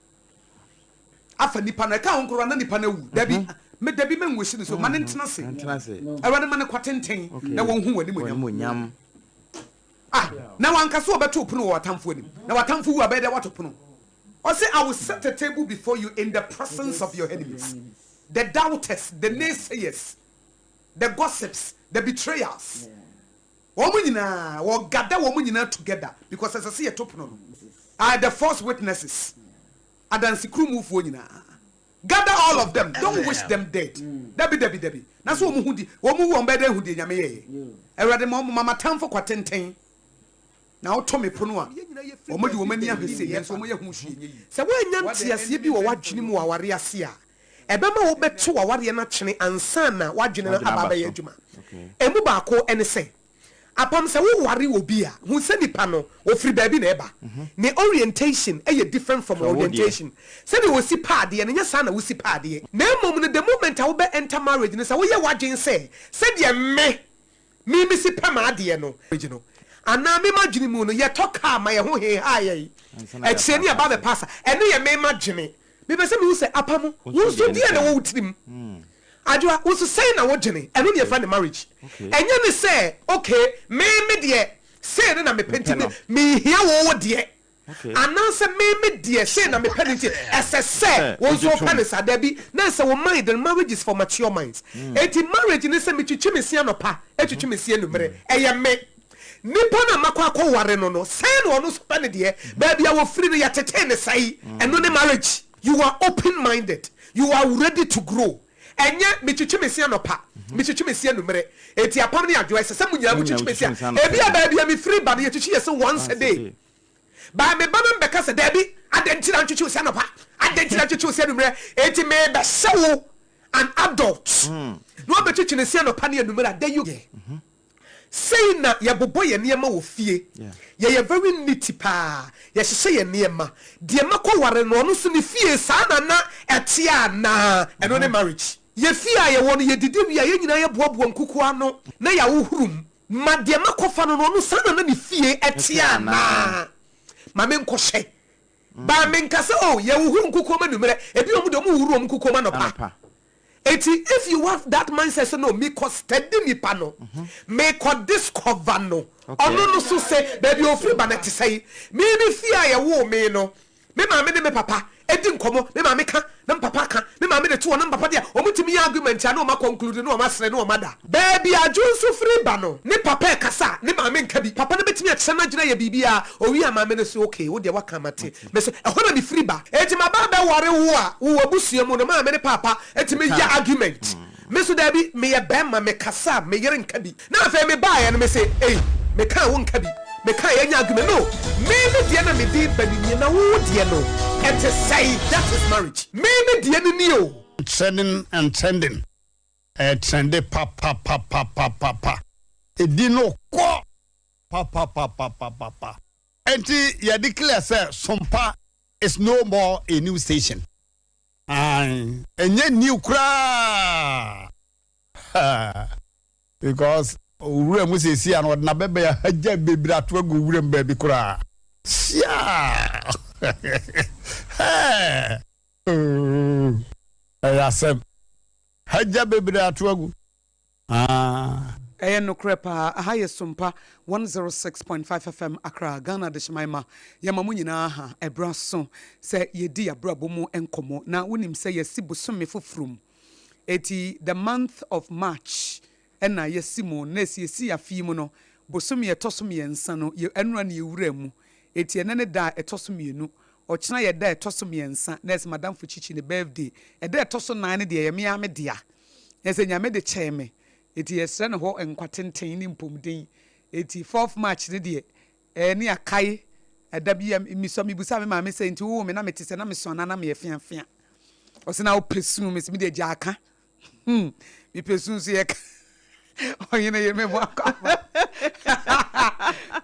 Afa nipa no, ɛka ho koraa na nipa no awu. Dabi, me dabi menwish no so, ma no ntena ase. Ntena ase. Awurade ma no kwa tenten na wɔnhu w'animuonyam. W'animuonyam. Ah, na wanka sɛ ɔbɛto pono wɔ w'atamfo anim, na w'atamfo wu a, ɛbɛyɛ dɛ woato pono. Ɔse, I will set a table before you in the presence of your enemies, the doubters, the naysayers, the gossips, the betrayers. Wɔn nyinaa, wɔ gather wɔn nyinaa together because ɛsɛ sɛ yɛto pono no. Ah, the false witnesses, adansekurumufoɔ nyinaa. Gather all of them, don't wish them dead. Dabi, dabi, dabi. Na so wɔn ho di, wɔn wu wɔn bɛyɛ dɛ ahu deɛ Nyame yɛeɛ. Awurade ma wɔn, ma m'atamfo kwa tenten. Na woto me pono a, wɔde wɔn ani ahwɛ sei, nanso wɔyɛ ho hwee nyɛ yie. Sɛ woannya nteaseɛ bi wɔ w'adwene mu wɔ awareɛ ase a, ɛbɛma wobɛto w'awareɛ no akyene ansa na w'adwene no aba abɛyɛ adwuma. Ɛmu baako ne sɛ, apam sɛ woware obi a, hu sɛ nipa no, ɔfiri baabi na ɛba. Ne orientation yɛ different from wo orientation. Sɛdeɛ ɔsi pɛ adeɛ no, nyɛ saa na wosi pɛ adeɛ. Na mmom no, the moment a wobɛ enter marriage no, sɛ woyɛ w'adwene sɛ, sɛdeɛ me, Me mesi pɛ m'adeɛ no. No anaa me m'adwene mu no yɛtɔ car ma yɛn ho hehaa yɛn akyire ne yɛba abɛpa asa ɛno yɛ me m'adwene mepɛ sɛ mehu sɛ apam wo nso deɛn na ɛwɔ wo tirim Adwoa wo nso sɛn na wodwene ɛno ne yɛfrɛ no marriage ɛnyɛ ne sɛ okay me me deɛ sei ne na mepɛ nti me mehia wo wo deɛ Anaasɛ me me deɛ sei na mepɛ no nti ɛsɛ sɛ wo nso wopɛ no saa? Dabi, na ɛsɛ wo mind no, marriage is for mature minds. Enti marriage ne sɛ metwitwi me se anɔpa, twitwi me se anumere, ɛyɛ me. Nipa no a makɔ akɔware no no, sɛn na ɔno nso pɛ ne deɛ? Baabi a wɔfiri no yɛtetee no sɛn? Ɛno ne marriage. You are open minded, you are ready to grow. Ɛnyɛ metwitwi me se anɔpa, metwitwi me se anumere. Enti apam ne adwoa ɛsɛ sɛ mo nyinaa motwitwi me se a, ebia baabi a mefiri ba no yɛtwitwi yɛ se once a day. But me ba no mbɛka sɛ, Dabi, adɛn nti na ntwetwe wo se anɔpa? Adɛn nti na ntwetwe wo se anummerɛ? Enti merebɛhyɛ wo an adult na wabɛtwetwe ne se anɔpa ne anummerɛ a, then you. Sei na yɛbobɔ yɛn nneɛma wɔ fie. Yɛyɛ very neat paa. Yɛhyehyɛ yɛn nneɛma. Deɛ makɔware no, ɔno nso ne fie saa na na ɛteɛ anaa? Ɛno ne marriage. Yɛn fie a yɛwɔ no, yɛdidi wie a, yɛn nyinaa yɛboaboa nkukuo ano na yɛahohoro mu. Ma deɛ makɔfa no no, ɔno saa na na ne fie teɛ anaa? Ma menkɔhwɛ. Ba menka sɛ, oh, yɛhohoro nkukuom anwummerɛ. Ebi wɔn deɛ, wɔhohoro wɔn nkukuom anɔpa. Enti if you have that mindset sɛ, no, mekɔ study nipa no, mekɔ discover no, ɔno no so sɛ baabi a ɔfiri ba no ɛte sɛn. Me me fie a yɛwoo me no, Me maame ne me papa di nkɔmmɔ, me maame ka na me papa ka, me maame de to hɔ na me papa de a, wɔtumi yɛ argument a na wɔn akɔnklude na wɔn asere na wɔn ada. Baabi a Adwo nso firi ba no, ne papa rekasa a, ne maame nka bi. Papa no bɛtumi akyerɛ n'adwene ayɛ biribiara, ɔwie a maame no se okay, wo deɛ woaka mate. Me se ɛhɔ na mefiri ba. Enti maba abɛware wo a, wo w'abusua mu no maame ne paapa tumi yɛ argument. Me nso daabi, meyɛ barima, mekasa a, me yere nka bi. Na afei me baeɛ no me se ei me kaa wo nka bi me kaa yɛnyɛ argument no me me deɛ na me de ba no nie na wo wo deɛ no ɛte sɛn that is marriage me me deɛ no nie o. Trending and trending ɛyɛ trende papapapapapa ɛdi no kɔ papapapapapa ɛnti yɛ declare sɛ Sompa is no more a new station ae ɛnyɛ new koraa. Because owura mu seesei a na ɔde n'abɛbɛn ahagya bebree ato agu owura mu baabi koraa. Siaa! Hɛɛ! Ooh! Ɛyɛ asɛm. Hagya bebree ato agu. Ah. Ɛyɛ nokorɛ paa, aha yɛ Sompa 106.5 FM Accra, Ghana Adehyeman ma yɛma mo nyinaa ha, ɛberɛ aso sɛ yɛdi y'abrabɔ mu nkɔmmɔ, na wonim sɛ yɛasi bosome foforɔ mu, enti the month of March ɛna yɛasi mu, na ɛsi yɛsi afe yi mu no, bosome a ɛtɔ so mmiɛnsa no, yɛ ɛnora na yɛwuraa mu, enti ɛnɛ ne da a ɛtɔ so mmienu, ɔkyena yɛ da a ɛtɔ so mmiɛnsa, na ɛsɛ m'adamfo Chichi ne birthday, ɛda a ɛtɔ so nan no deɛ ɛyɛ me ara me dea, na ɛsɛ Nyame de kyɛɛ me, Enti yɛsrɛ no hɔ nkwa tenten ne mpomden. Enti fourth March no deɛ ɛɛ ne yɛakae ɛda bi a mesua mebusaa me maame sɛ enti wowoo me na mete sɛ na meso anaa na meyɛ feafea. Ɔse na wopɛ su mese me deɛ gyaa ka. Hmm mepɛ su nso yɛka ɔhene yere me bɔ akɔ aba.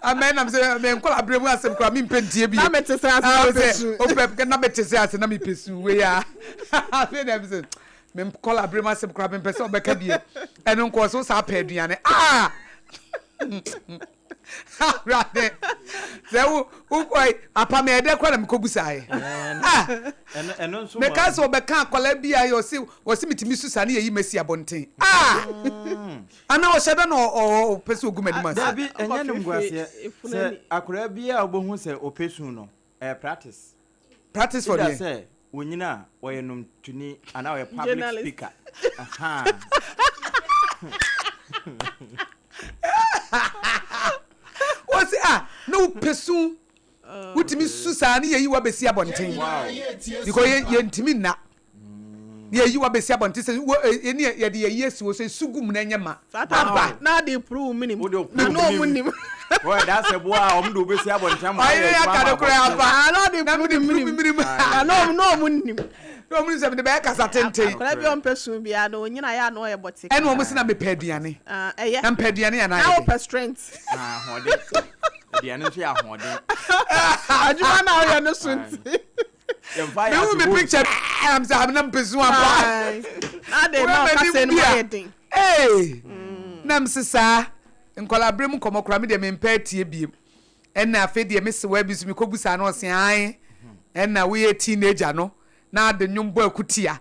Amɛ nam sɛ me nkɔla berɛ mu asɛm koraa mempɛ ntie bio. Na mete sɛ ase na wopɛ su. Wopɛ na mete sɛ ase na mepɛ su wei a. Afei na mese Me nkɔla bere mu asɛm koraa mempɛ sɛ ɔbɛka bie. Ɛno nko ɔsɛ wo saa pɛ aduane. Ah! Awurade. Sɛ wo wo apa me ɛdɛ koraa na mekɔ busaeɛ. Ah! Meka sɛ ɔbɛka akwadaa bi a ɔse ɔse metumi su saa ne yɛyi masi abɔnten. Ah! Ana ɔhyɛ da na ɔpɛ sɛ ɔgu m'anim ase. Dabi, ɛnyɛ nimguaseɛ. Sɛ akwadaa bi a wobɛhu sɛ ɔpɛ su no, ɛyɛ practice. Practice for Either deɛ. sɛ onyini a ɔyɛ nomtoni anaa ɔyɛ public Journalist. speaker. Ahaa. Wɔsi ah na wopɛ su wotumi su saa ne yɛyi wabɛsi abɔnten because yɛntumi nna. Ne yɛyi wo abɛsi abɔnten sɛ wo eh, ne yɛde yɛyi asi wo so esu gu mu na ɛnyɛ ma. Saa time Aba. na ade puru wo minim. Wode wo Na na ɔmo nim. Wɔyɛ da sɛ boa a wɔn de wobɛsi abɔnten ama Ɔyere wɔayɛ adwuma aka ama no koraa abɔnten. aba. Ah, na ade Na puru mede ne puru minim. me minim. Na na ɔmo na ɔmo nim. Na ɔmo nim sɛ mede bɛyɛ kasa tenten. Akwadaa bi a ɔmpɛ su biara no onyina yɛ a na ɔyɛ bɔte. Ɛna ɔmo se na mepɛ aduane. Ah, ɛyɛ. Na mepɛ aduane anaa Na ayɛ dɛn? wopɛ strength. Ah, ahoɔden. Aduane nso yɛ ahoɔden. Adwuma na ɔyɛ no so nti. Mehu me picture am sɛ amena mpɛ su ampa. Wura Ee, na mese saa nkwadaa berɛ mu nkɔmmɔ koraa me deɛ mempɛ atie biem. Ɛna afei deɛ mese wa bi so mekɔbu saa na ɔse ae. Ɛna woyɛ teenager no na ade nnwom bɔ akutia.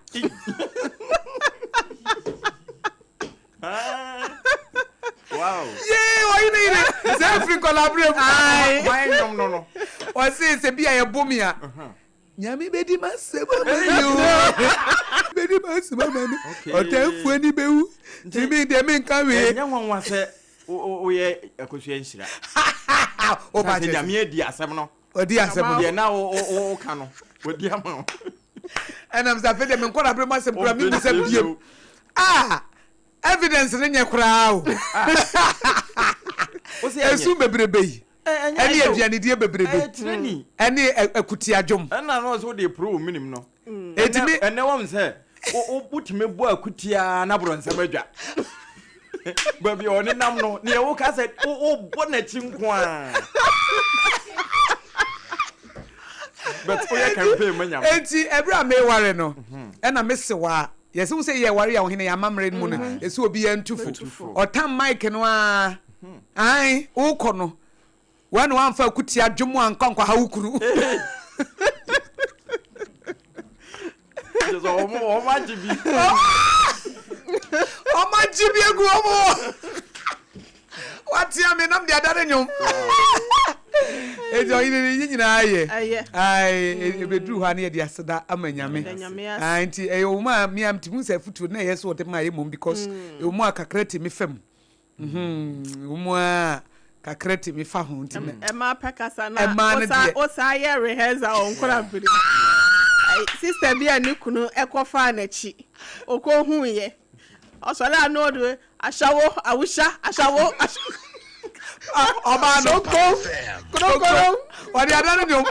Wow. Yee, ɔyene yene sɛ ɛfiri nkwadaa berɛ mu. Hwan nnwom no no? Ɔse sɛ bi a yɛbo me a. Nyame bɛdi m'asɛm ama me o. Bɛdi m'asɛm ama me. Ɔtamfo ani bɛwu. Nti me deɛ menka hwee. Ɛnyɛ nwanwa sɛ woyɛ akosua nhyira. Woba Sɛ kyerɛ sɛ. Nyame adi asɛm no. Ɔdi asɛm no. Deɛ na woka no, ɔdi ama wo. Ɛnam sɛ afei deɛ me nkwadaa berɛ mu asɛm koraa memmisa biom. Ah! Evidence no nyɛ koraa o. Esu bebrebe yi. Ɛne aduanedie bebrebe. Ɛne akutia dwom. Ɛna na ɔsɛ wode poro wo menim no. Ɛtumi. Ɛnɛ wɔn sɛ wotumi bɔ akutia na borɔ nsɛm adwa. Baabi a ɔne nam no, neɛ woka sɛ wobɔ n'akyi nko a. But woyɛ campaign ma nyame. Enti ɛberɛ a meware no, ɛna mese waa. Yɛse wo sɛ yɛ ware a ɔhene yɛ amammerɛ no mu no ɛsɛ obi yɛ ntufo ɔtam mic no aa ae wokɔ no wɛ na wamfa akutia dwom ankɔ ankɔ ha wo kunu. Wɔn agye bi. Wɔn agye bi agu wɔn wɔ. Watea me nam de adane nnwom. Eti ɔyere no yi nyinaa yɛ. Ae ebeduru hɔ a ne yɛde aseda ama Nyame. Ae nti ɛyɛ wɔn a me a metumi sɛ afutuo na ɛyɛ sɛ wɔde ma yɛ mmom because ɛwɔ mu a kakra tumi fam. Ɛwɔ mu a kakra tumi fa ho nti mɛ. Ɛma pɛ kasa na ɔsa yɛ rehearsal wɔ nkora bere. Sister bi a ne kunu ɛkɔfaa n'akyi ɔkɔhuiɛ ɔsɔre a na ɔde Ashawo, awusha, ashawo, ashawo. Ɔbaa no. Korokoro. Ɔde ada no nnwom.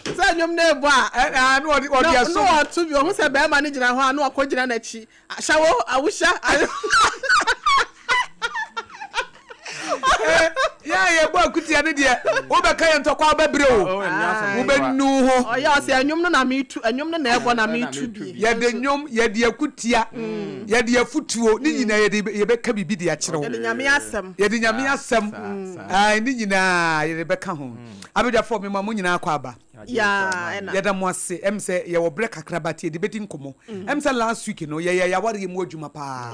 Sɛ nnwom no rebɔ a. Ɛna na ɔde ɔde ɛso. Na ɔto bi ɔho sɛ bɛrima no gyina hɔ a na ɔkɔ gyina n'akyi. Ashawo, awusha. Yɛ a yɛbɔ akutia no deɛ wobɛka yɛ ntɔkwa wobɛbrɛ o wobɛnu ho. Ɔyɛ ɔsɛ nnwom no na metu nnwom no na ɛbɔ na metu bi. Yɛde nnwom yɛde akutia yɛde afutuo ne nyinaa yɛde yɛbɛka biribi de akyerɛ wo. Yɛde nyame asɛm. Yɛde nyame asɛm ne nyinaa yɛde bɛka ho. Abadwafoɔ mema mo nyinaa kɔ aba. Yɛda mo ase ɛm sɛ yɛwɔ berɛ kakra but yɛde bɛdi nkɔmmɔ. Ɛm sɛ last week no yɛyɛ yɛawareɛ mu adwuma paa.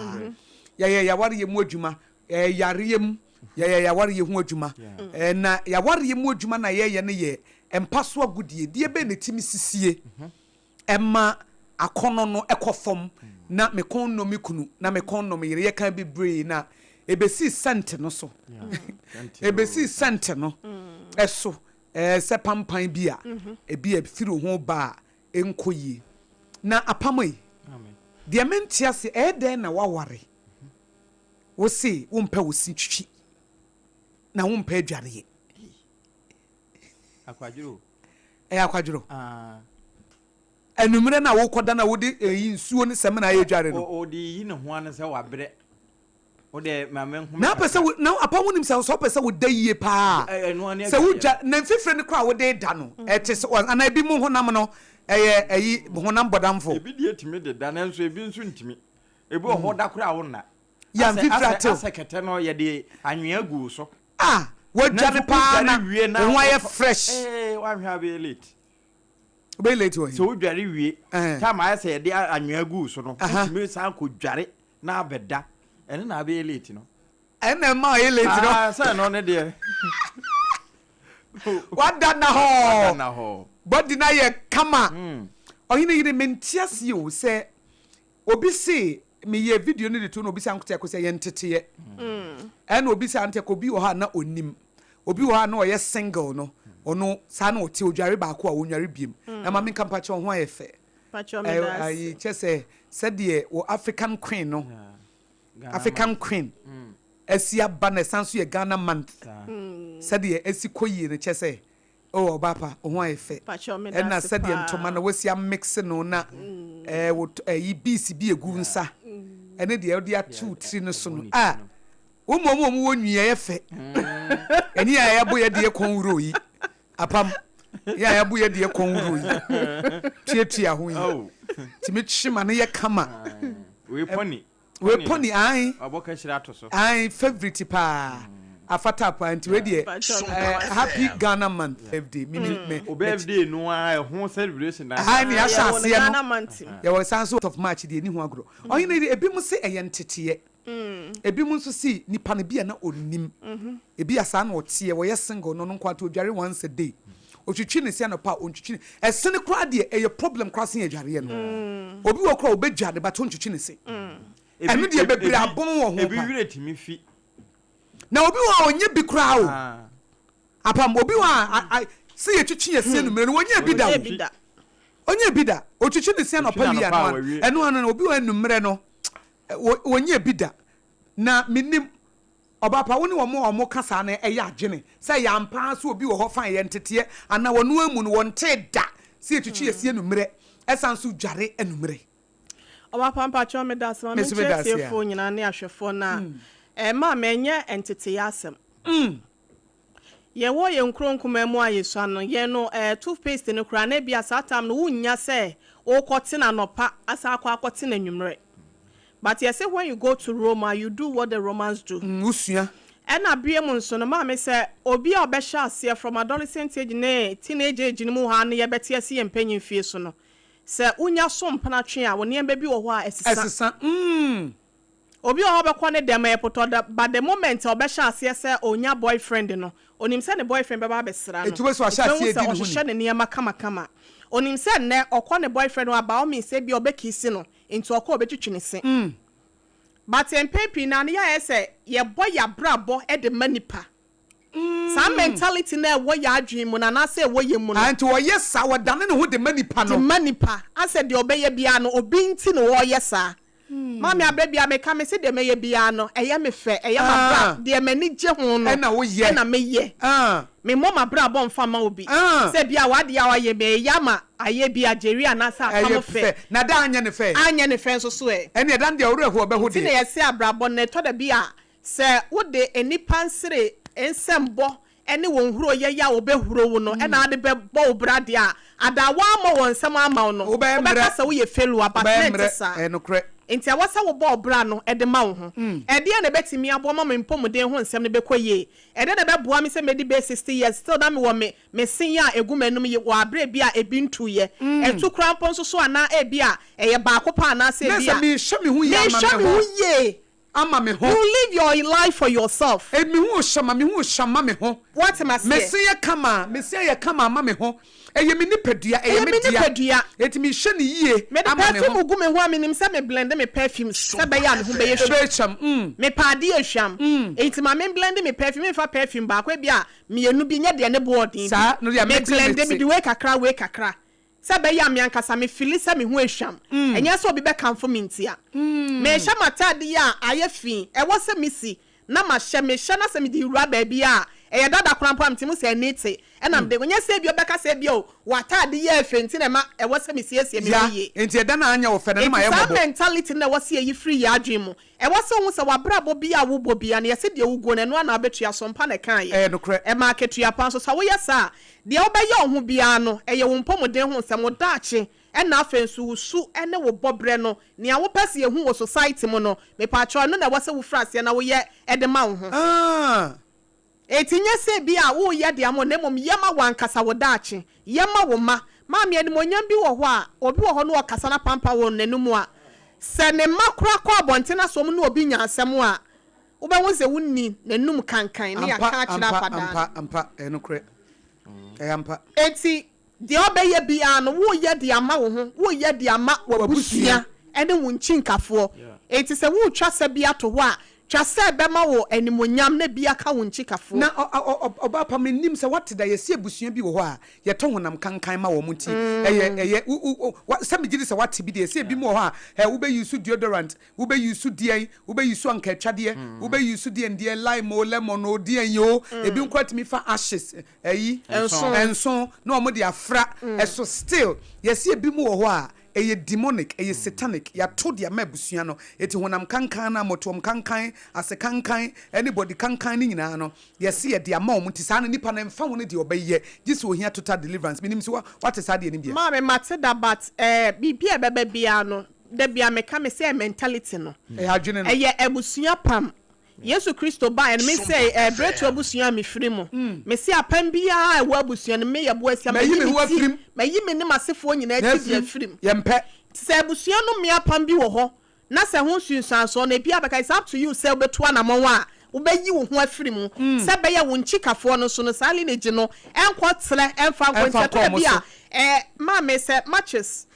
Yɛyɛ yɛawareɛ mu adwuma. Yareɛ mu, yɛyɛ y'awareɛ ho adwuma. Na y'awareɛ mu adwuma no a yɛyɛ no yɛ mpa so agodie. Deɛ bɛn na ɛtumi sisie ɛma akɔnnɔ no kɔ fam na me kɔn nnɔ me kunu na me kɔn nnɔ me yere? Yɛkaa bebree na ɛbɛsii sɛnte no so. Ɛbɛsii sɛnte no so sɛ pampan bi a ebi a ɛfiri ho ba a ɛnkɔ yie. Na apam ei, deɛ mente aseɛ, ɛyɛ dɛn na woaware? Wo se wompɛ wo se twitwi na wompɛ adwareɛ. Akwadworɔ. Ɛyɛ akwadworɔ. Anwummerɛ no a wokɔda no a wode ɛyi nsuo ne samina ayɛ dware no. Ɔde yi ne ho ano sɛ wabrɛ. Wode ma me nhome Na apɛ sɛ wo na apa wonim sɛ sɛ wopɛ sɛ woda yie paa sɛ wodwa na mfifire no koraa a wode da no ɛte sɛ anaa ebi mu honam no ɛyɛ ɛyi honam bɔdamfo. Ebi deɛ tumi deda nanso ebi nso ntumi. Ebi wɔ hɔ da koraa a wonna. Yɛ mfifiri atew. Asɛ kɛtɛ no yɛde anwea agu wo so. Ah wadware paa na wo ho ayɛ fresh. Ee wanhwɛ a wobɛyɛ late. Wobɛyɛ late wɔ he? Sɛ wodware wie time ayɛ sɛ yɛde anwea gu wo so no wotumi san kɔ dware na abɛda ɛno na abɛyɛ late no. Ɛna ɛma ɔyɛ late no. Ah sɛ ɛno ne deɛ. Wada na hɔ. Wada na hɔ. Body no ayɛ kama. Ɔhene yere mente aseɛ o sɛ Obi se me yɛ video no de to na obi se ankote ako sɛ yɛ nteteɛ ɛna obi se ante ako obi wɔ hɔ a na onim obi wɔ hɔ a na ɔyɛ single no ɔno saa na ɔte odware baako a ɔnware biem na ma menka mpakyɛ ɔho ayɛ fɛ ayi kyɛ sɛ sɛdeɛ wɔ African queen no African queen asi aba na ɛsan so yɛ Ghana month sɛdeɛ asi kɔ yie no kyɛ sɛ Oh ɔbaa pa wo ho ayɛ fɛ. Pakyɛw meda Ɛna ase sɛdeɛ paa. ntoma no wasi amix no na ɛɛ wo ɛyi beads bi egu wo nsa ɛne deɛ wode ato wo tiri no so no ah wo mmom wɔn wɔ nwi ɛyɛ fɛ ɛne yɛ a yɛabo yɛ deɛ kɔn wuro yi apam yɛ a yɛabo yɛ deɛ kɔn wuro yi tuatua ho yi tumi kye ma no yɛ kama. Wei pɔni. Wei pony ae. Wabɔ kahyire ato so. Ae favourite paa afata paa nti wei deɛ eh, happy Ghana month birthday me me me. O birthday no ara ɛho celebration na. Ae ne yɛahyɛ aseɛ no yɛwɔ san so of March deɛ ɛni ho agorɔ ɔhene de ebi mo se ɛyɛ nteteɛ ebi mo nso se nipa no bi a na ɔnim ebi a saa na ɔteɛ wɔyɛ single no no nko ato odware once a day Otwitwi ne se anɔpa a ontwitwi ne ɛse no koraa deɛ ɛyɛ problem koraa sen adwareɛ no. Obi wɔ hɔ koraa a ɔbɛdware but ontwitwi ne se. Ɛno deɛ bebree abɔn wɔ ho Ebi paa. werɛ tumi fi. Na obi wɔ hɔ a ɔnyɛ bi koraa o. Apam obi wɔ hɔ a a se yɛtwitwi yɛ se anummerɛ no ɔnyɛ bi da o. Ɔnyɛ bi da. Otwitwi ne se anɔpa wie a ɛno ano ɛno ano no obi wɔ hɔ anummerɛ no ɔnyɛ bi da. Na menim Ɔba pa, wo ne wɔn a wɔka saa no yɛ adwene sɛ ɛyɛ ampa ara sɛ obi wɔ hɔ fine, ɛyɛ nteteɛ anaa wɔn ara mu no wɔntee da sɛ yɛtwitwi yɛn se anwummerɛ ɛsan nso dware anwummerɛ. Ɔba pa mpakyɛw meda ase ma Me nso menkyerɛ meda ase a. atiefoɔ nyinaa ne ahwɛfoɔ no a ɛma manyɛ nteteeɛ asɛm. Yɛwɔ yɛn nkuro nkumaa mu a yɛsua no, yɛn no eh, toothpaste no koraa na ebia saa time no wonnya sɛ wokɔte no anɔpa asan akɔ akɔte no anwummerɛ. But yɛse when you go to Rome a, you do what the Romans do. Wosua. Ɛna biom nso no, maame sɛ obi a ɔbɛhyɛ aseɛ from adolescent age ne teenage age no mu hɔ ara no yɛbɛte asi yɛn mpanyin fie so no, sɛ wonya so mpena twe a, wo nneɛma bi wɔ hɔ a ɛsesa. Ɛsesa, mm. Obi wɔ hɔ a ɔbɛkɔ ne dɛm ɛyɛ potɔ da but the moment a ɔbɛhyɛ aseɛ sɛ ɔnya boyfriend no, ɔnim sɛ ne boyfriend bɛba abɛsra no. Nti wobɛhu sɛ wahyɛ Nti wobɛhu aseɛ sɛ adi ne ho ɔhyehyɛ ni. ne nneɛma kamakama. Ɔnim sɛ nnɛ ɔkɔ ne boyfriend hɔ a by all means ebia ɔbɛkiisi no, nti ɔkɔ a ɔbɛtwitwi ne se. But mpɛn pii no ara no yɛ a ɛyɛ sɛ yɛbɔ yɛabrabɔ de ma nipa. Saa mentality no a ɛwɔ yɛn adwene mu no anaasɛ ɛwɔ yɛn mu no. Ah, nti ɔyɛ saa, ɔdane ne ho de ma nipa no. De ma nipa. Asɛ deɛ ɔbɛyɛ biara no, obi nti na ɔreyɛ saa. Maame aberɛ biara meka, mese deɛ mɛyɛ biara no, ɛyɛ me fɛ, ɛyɛ m'abra, deɛ m'ani gye ho no Ɛna woyɛ. ɛna meyɛ. Memmɔ m'abrabɔ mfa mma obi. Sɛ ebia w'adeɛ a woayɛ me, ɛyɛ ama ayɛ bi a Jerry anaasɛ Ɛyɛ apam fɛ. fɛ. Na da anyɛ ne fɛ. Anyɛ ne fɛ nso so ɛ. Ɛnneɛ da no deɛ wo werɛ ho ɔbɛho Nti na deɛ. yɛse abrabɔ no, ɛtɔ da bi a, Sɛ wode nnipa nsere nsɛmbɔ ne wɔn huroyɛ yi a wɔbɛhuro wo no na ade bɛbɔ wo bra deɛ a, ada a wɔammɔ wɔn nsam amma wo no, Wobɛyɛ wobɛka mmerɛ. sɛ woyɛ failure but Wobɛyɛ na ɛnte mmerɛ. saa. Ɛyɛ nokorɛ. Nti ɛwɔ sɛ wobɔ wo bra no de ma wo ho. Ɛdeɛn na ɛbɛtumi aboa ma me mpɔmuden ho nsɛm no bɛkɔ yie? Ɛdeɛn na ɛbɛboa me sɛ mɛdi bɛyɛ 60 years still na mewɔ me me se yi a ɛgu m'anom yi wɔ aberɛ bi a ɛbi ntuiɛ? Ɛtu koraa mpo nso so anaa ebia ɛyɛ baako pɛ anaasɛ Na ebia sɛ mehwɛ me ho yie ama mehwɛ me me ho ho. yie. Ama me ho. You live your life for yourself. Me ho hyɛ ma me ho hyɛ ma me ho. Woate maseɛ? Me se yɛ kama, me se ayɛ kama ama me ho. Ɛyɛ me nipadua, ɛyɛ me dea. Ɛyɛ me nipadua. Enti mehyɛ no yie Mede ama me ho. perfume gu me ho a, menim sɛ me blende me perfumes sɛ ɛbɛyɛ a me ho bɛyɛ hwam. Ɛbɛyɛ hwam, mm. Mepɛ adeɛ hwam. Enti ma me mblende me perfume, memfa perfume baako, ebia mmienu bi, nyɛ deɛ ne boɔ ɔden bi. Saa, no deɛ Me mete, blende, mete. mede wei kakra, wei kakra. Sɛ ɛbɛyɛ a me ankasa me feeli sɛ me ho ahwam. Ɛnyɛ sɛ obi bɛkamfo me ntia. Mehyɛ m'ataade yi a ayɛ fi, ɛwɔ sɛ mesi na mahyɛ. Mehyɛ na sɛ mede wura baabi a ɛyɛ dada koraa mpo a, mete mu sɛ ani te ɛna mede kɔ. Nyɛ sɛ ebia wobɛka sɛ ebia o, w'ataade yi yɛ fɛ nti na ɛma ɛwɔ sɛ mesiesie me ho Ya, yie. enti ɛda no a anyɛ wo fɛ no, na Enti mayɛ saa mmɔbɔ. mentality no na ɛwɔ sɛ yɛyi firi yɛn adwene mu. Ɛwɔ sɛ wohu sɛ w'abrabɔ biara a wobɔ biara no, yɛse deɛ woguo no, ɛno ara na wobɛtua so mpa na ɛkaeɛ. Ɛyɛ nokorɛ. Ɛma akatua pa nso. Sɛ woyɛ saa a, deɛ wobɛyɛ wo ho biara no, ɛyɛ wo mpɔmuden ho nsɛm, wo daakye, ɛna afei nso wo su ne wo bɔberɛ no, nea wopɛ sɛ yɛhu wɔ society mu no, mepaakyɛw, ɛno na ɛwɔ sɛ wofiri aseɛ na woyɛ de ma wo ho. Ah! Enti nyɛ sɛ ebia woreyɛ de ama wɔn, na mmom yɛ ma w'ankasa wo daakye. Yɛ ma wo mma. Maame, animuonyam bi wɔ hɔ a, obi wɔ hɔ na ɔkasa na pampa wɔ n'anom a, sɛ ne mma koraa kɔ abɔnten na sɛ wɔn ne obi nya asɛm a, wobɛhu sɛ wonni n'anom kankan na Ampa, yɛaka akyerɛ ampa, akwadaa no. ampa, ampa, ɛyɛ nokorɛ. Ɛyɛ ampa. Enti Deɛ wobɛyɛ biara no, woreyɛ de ama wo ho, woreyɛ de ama w'abusua ne wo nkyinkafoɔ. Enti sɛ woretwa sɛ bi ato hɔ a, twa sɛ ɛbɛma wo animuonyam na bi aka wo nkyikafoɔ. Na ɔbaa pa, mennim sɛ woate da, yɛse abusua bi wɔ hɔ a, yɛtɔ honam kankan ma wɔn nti, ɛyɛ, ɛyɛ, wo, wo, wo, sɛ megye di sɛ woate bi deɛ, yɛse ebinom wɔ hɔ a, ɛ, wobɛ use deodorant, wobɛ use deɛn, wobɛ use ankaatwadeɛ, wobɛ use deɛn deɛn, lime o, lemon o, deɛn o, ebinom koraa tumi fa ashes, Ayi nso na wɔn de afra ɛso still yɛse ebi mu wɔ hɔ a ɛyɛ demonic ɛyɛ satanic yato de ama abusua no eti honam kankan no amotoam kankan ase kankan ɛne body kankan no nyinaa no yɛse yɛde ama wɔn nti saa no nipa no ɛnfa ho ne deɛ ɔbɛyɛ gye sɛ ohia total deliverance menim sɛ wate saa deɛ no bi a. Maame mate da but eh biribi a ɛbɛba biara no da biara meka mese ɛyɛ mentality no Ɛyɛ adwene no. ɛyɛ abusua pam Yesu Kristo baeɛ no, mese, ɛɛ, berɛtu abusua a mefiri mu. Mese, apam biara a ɛwɔ abusua no mu, me Yɛboasia, Mayi mayi me me ho ti, afiri mu. mayi me ne m'asefoɔ nyinaa Na ti de afiri mu. afiri mu. Yɛmpɛ. Nti sɛ abusua no mmea apam bi wɔ hɔ, na sɛ ho nsunsuansoɔ no, ebia bɛka, it's up to you sɛ wobɛtu anamɔn a wobɛyi wo ho afiri mu, sɛ ɛbɛyɛ wo nkyikafoɔ no nso no, saa lineage no nkɔ trɛ mfa nkɔ. Nti Ɛmfa ɛtɔ nkɔ da wɔn bi a, so. ɛɛ, maame, sɛ matches,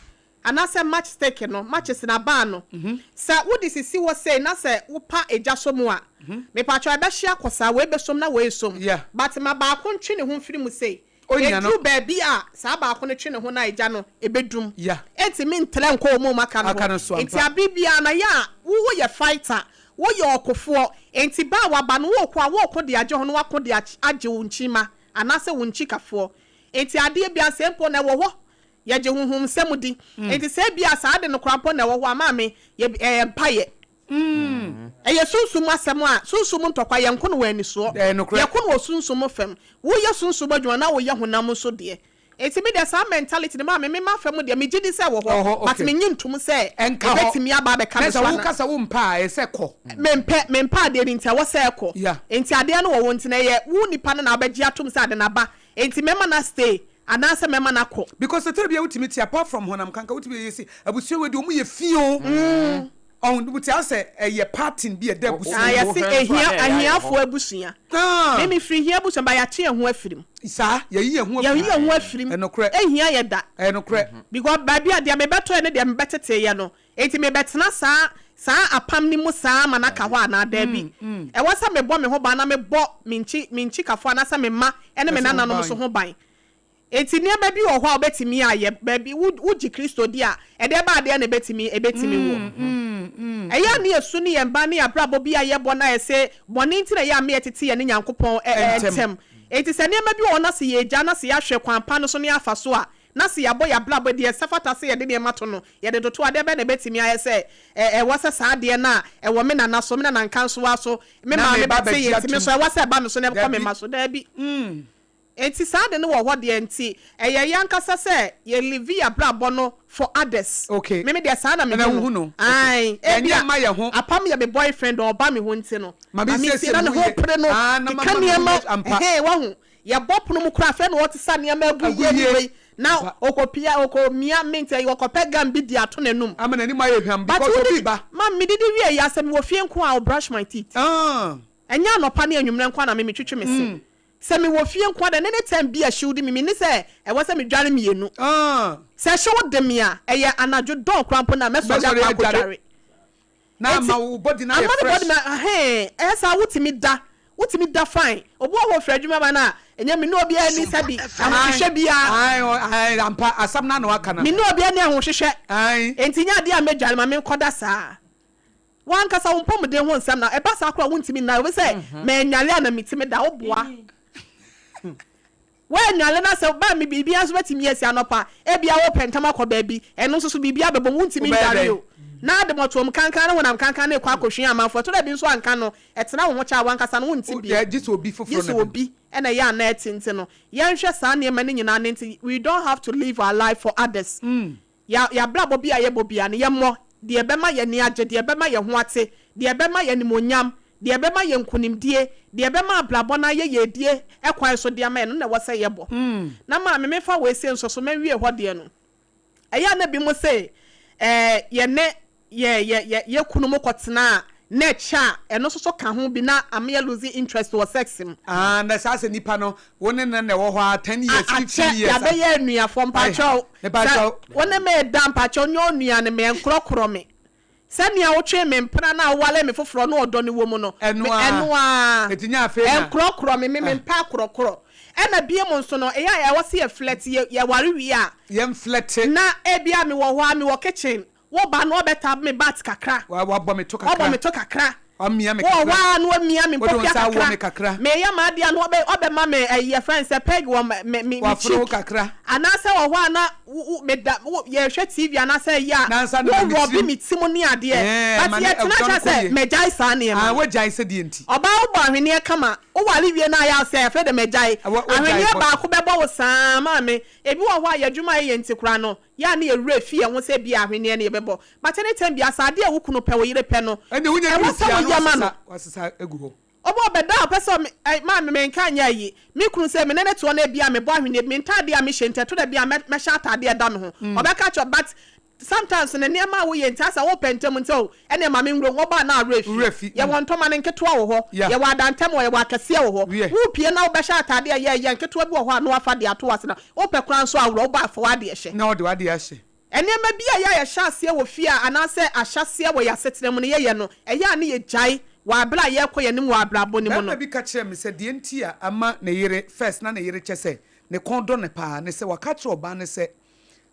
Anaasɛ match stick no, matches no abaa no, sɛ wode sisi hɔ sei na sɛ wopa egya sɔ mu a, mepakyɛw ɛbɛhye akɔ saa, wei bɛsɔ mu na wei resɔ mu. But ma baako ntwe ne ho mfiri mu sei, ɛduru baabi a saa baako no twe ne ho no a egya no, ɛbɛdum. Ɛntumi ntrɛ nkɔ wɔn a wɔaka no hɔ. Nti abere biara no, ɛyɛ a wo woyɛ fighter, woyɛ ɔkofoɔ, nti ba a waba no woreko a, woreko de agye ho na woako de agye wo nkyima anaasɛ wo nkyikafoɔ. Nti adeɛ biara sɛ mpo na ɛwɔ hɔ Yɛgye honhomsɛm di. Enti sɛ ebia saa ade no koraa mpo na ɛwɔ hɔ a, maame, yɛ, ɛyɛ mpaeɛ. Ɛyɛ sunsum mu asɛm a, sunsum mu ntɔkwa, yɛnko no wɔ anisoɔ. Ɛyɛ nokorɛ. Yɛko no wɔ sunsum mu fam. Woyɛ sunsum adwuma na woyɛ honam nso deɛ. Enti me deɛ saa mentality no, maame, me m'afa mu deɛ, megye di sɛ ɛwɔ Ɛwɔ hɔ, hɔ, but okay. mennye ntom sɛ Ɛnka hɔ. ɛbɛtumi aba abɛka Na me sɛ so anaa. woka sɛ wompɛ a, ɛyɛ sɛ kɔ. Mempɛ, mempɛ adeɛ no nti, ɛwɔ sɛ ɛkɔ. Yeah. Enti adeɛ no wɔ wo nti no, ɛyɛ wo nipa no na wobɛgye atom sɛ ade no aba. Enti mɛma no astay. Anaasɛ mɛma no akɔ. Because ɛtɔrɔ bi a wotumi te apart from honam kanka wotumi yɛ si abusua wei deɛ ɔmo yɛ fi o ɔn wote asɛ ɛyɛ parting bi ɛda abusua Ah mu. yɛse ehia ahiafoɔ abusua. Me me firi hia abusua but yɛakye yɛn ho afiri mu. Saa yɛyi yɛn ho afiri mu. Yɛyi yɛn ho afiri mu. Ɛnokorɛ. Ehia yɛ da. Ɛyɛ nokorɛ. Because baabi a deɛ mebɛtɔɛ ne deɛ mebɛtetee yɛ no Enti mebɛtena saa saa apam no mu saa ara ma no aka hɔ anaa? Dabi. Ɛwɔ sɛ mebɔ me ho ban na mebɔ me nkyi me nkyikafo anaasɛ me mma ne me nananom nso ho ban. Enti nneɛma bi wɔ hɔ a wobɛtumi ayɛ. Baabi wo wogye Kristo di a, ɛdeɛ bɛn adeɛ na ɛbɛtumi ɛbɛtumi wɔ? Ɛyɛ a ne yɛn su ne yɛn ban ne yɛn abrabɔ bi a yɛbɔ no ayɛ sɛ bɔne nti na ɛyɛ a me yɛtete yɛne Nyankopɔn ɛ ɛ ntam. Enti sɛ nneɛma bi wɔ hɔ na sɛ yɛgya na sɛ yɛahwɛ kwan pa no so na yɛafa so a, na sɛ yɛabɔ yɛn abrabɔ deɛ ɛsɛ fata sɛ yɛde nneɛma to no, yɛde toto a, adeɛ bɛn na ɛbɛtumi ayɛ sɛ ɛwɔ sɛ saa adeɛ no a ɛwɔ me nana so, me nana nkansowa so, me Na maame meba bɛte abɛgye yɛ nti, me atom? nso ɛwɔ sɛ ɛba me so na ɛkɔ me Dabi. mma so? Dabi. Enti saa ade no wɔ hɔ deɛ nti, ɛyɛ yɛn ankasa sɛ yɛ live yɛn abrabɔ no for others. Okay. Me me deɛ saa na Ɛna mehu wohu no. no. Okay. Ae, Ɛnyɛ ebia mma yɛn ho. apam yɛ me boyfriend a ɔba me ho nti no, Ma ma me mensie nsiesie na me ne ho ho yie. pere no, Ah, na keka mama me ho nneɛma, yie ampa. ɛhɛn, wahu. Yɛbɔ pono mu koraa afei na ɔresesa nneɛma agu Agu yie ne yie. wei. Na ɔkɔpia, ɔkɔmia mint ayi, ɔkɔpɛ gum bi de ato n'anum. Ama n'anim ayɛ hwam But because obi wodidi, reba. ma medidi wie yi a, sɛ mewɔ fie nko a, I will brush my teeth. Ah. Ɛnyɛ anɔpa ne anwummerɛ nko ara na me metwetwe me se. Sɛ mewɔ fie nko ara deɛ, any time bi a hyew di me, menni sɛ ɛwɔ sɛ medware mmienu. Ah. Sɛ hyew de me a, ɛyɛ anadwo dawn koraa mpo no a, mɛsɔre Mɛsɔre akɔ adware. akɔdware. Na Enti, ama wo body no ayɛ ama me fresh. body no, ahee, ɛyɛ saa a wotumi da, wotumi da fine. Obi wɔ hɔ ɔfiri adwuma ba no a, ɛnyɛ me ne obiara nni sɛbi, ahohwehwɛ biara. Ae, ae, ampa, asɛm no ara na waka no. Me ne obiara nni ahohwehwɛ. Ae. Enti nyɛ adeɛ a mɛdware ma menkɔda saa. W'ankasa wo mpɔmuden ho nsɛm na ɛba saa koraa a wontumi nna, ɛwɔ sɛ mannware a na metumi da, woboa. Woannware na sɛ ba me biribiara nso bɛtumi asi anɔpa, ebia wopɛ ntɛm akɔ baabi, ɛno nso so biribiara bɛbom, wontumi Wobɛyɛ nnware dɛn? o. Na ade mmɔtoam kankan ne honam kankan no rekɔ akɔhwie amanfoɔ, ɛtɔ da bi nso a nka no, ɛtena wo ho kyɛ a w'ankasa no wonte Wo bio. deɛ, gye sɛ obi Gye foforɔ sɛ na ɛbɛhu. obi na ɛyɛ a na ɛte nti no, yɛnhwɛ saa nneɛma no nyinaa no nti, we don't have to live our life for others. Yɛ y'abrabɔ bi a yɛbɔ biara no, yɛmmɔ deɛ ɛbɛma yɛn ani agye, deɛ ɛbɛma yɛn ho ate, deɛ ɛbɛma yɛn animuonyam, deɛ ɛbɛma yɛn nkunimdie, deɛ ɛbɛma abrabɔ no ayɛ yɛn die kwan so de ama yɛn no na ɛwɔ sɛ yɛbɔ. Na maame, memfa wei sei nso so mɛwie hɔ deɛ no, ɛyɛ a na binom se, ɛɛ, yɛne yɛ yɛ yɛ yɛ kununom kɔtena a na ɛkyɛ a, ɛno nso so ka ho bi na ama yɛ lose interest wɔ sex mu. Ah, na saa sɛ nipa no, wo ne no na ɛwɔ hɔ ara ten A years, akyɛ, 15 years a. yɛabɛyɛ anuafoɔ, mpakyɛw, Ai, sɛ mepakyɛw. wo ne me reda, mpakyɛw nyɛ onua no, me nkorɔkorɔ me. Sɛnea wotwee me mpena no a wowaree me foforɔ no ɔdɔ no wɔ mu no, Ɛno me, ara. ɛno ara. Enti nyɛ afei na. Nkorɔkorɔ me, me Ah. mempɛ akorɔkorɔ. Ɛna biom nso no, ɛyɛ a ɛwɔ sɛ yɛ flirt, yɛ, yɛware wie a. Yɛn flirte. Na ebia mewɔ hɔ a, mewɔ kitchen, Wo ba no ɔbɛtab me butt kakra. Wa wabɔ me to kakra. Wabɔ me to kakra. Wamia me Wɔ kakra. hɔ ara na wamia me Wode wo mpokua nsa awɔ kakra. me kakra. Meyɛ m'adeɛ a na ɔbɛ ɔbɛma me ɛyi yɛfrɛ no sɛ peg wɔ me me me Waforo wo cheek. kakra. Anaasɛ wɔ hɔ a na wo wo meda wo yɛrehwɛ TV anaasɛ ɛyi a Na nsa no wo ma me rɔbe tirim. me ti mu ne adeɛ. Ɛɛ But ma ne yɛtena ɛdɔ no kyerɛ kɔ sɛ yie. magyae saa nneɛma Ah no. wagyae sɛ deɛ nti. Ɔbaa wobɔ ahweneɛ kama, woware wie na ayɛ wo sɛ afei de magyae. Wa wagyae Ahweneɛ bɔ. baako bɛbɔ wo saa maame. Ebi wɔ hɔ a yɛn adwuma a yɛyɛ nti koraa no, Yɛ a na yɛ werɛ fi yɛn ho sɛ ebia ahweneɛ no yɛbɛbɔ. But anytime biara sɛ adeɛ a wo kunu pɛ, wo yere pɛ no, Ɛnde wonya ɛwɔ duru sɛ fie a na woyɛ ma no. wasesa wasesa agu hɔ. Ɔbɔ ɔbɛda a ɔpɛ sɛ ɔme ɛ maame menka nyɛ ayi. Me kunu sɛ me ne no te hɔ na ebia mebɔ ahweneɛ bi, me ntaadeɛ a mehyɛ nti ɛtɔ da bi a mɛ mɛhyɛ ataadeɛ a ɛda me ho. Ɔbɛka akyerɛ wo but sometimes no nneɛma a woyɛ nti asɛ wopɛ ntɛm nti oh ɛneɛ ma menwura mu, ɔba a na awerɛ Werɛ afi. fi. Yɛwɔ ntɔma no nketewa wɔ hɔ, Yeah. yɛwɔ adantam wɔ hɔ, yɛwɔ akɛseɛ wɔ hɔ. Wiɛ. Wopue na wobɛhyɛ ataadeɛ a ɛyɛ ɛyɛ nketewa bi wɔ hɔ a na wafa de ato w'ase na Wopɛ koraa nso a, worɔ wo ba fa w'adeɛ hyɛ. Na ɔde w'adeɛ ahyɛ. Nneɛma bi a ɛyɛ a yɛhyɛ aseɛ wɔ fie a anaasɛ ahyɛaseɛ wɔ yɛn asetena mu no yɛyɛ no, ɛyɛ a ne yɛgyae wɔ aberɛ a yɛrekɔ yɛn anim wɔ abrabɔ no mu no. Barima bi ka kyerɛɛ me sɛ deɛ nti a ama ne yere, first na ne yere kyɛ sɛ ne kɔn dɔ no paa ne sɛ waka akyerɛ ɔbaa no sɛ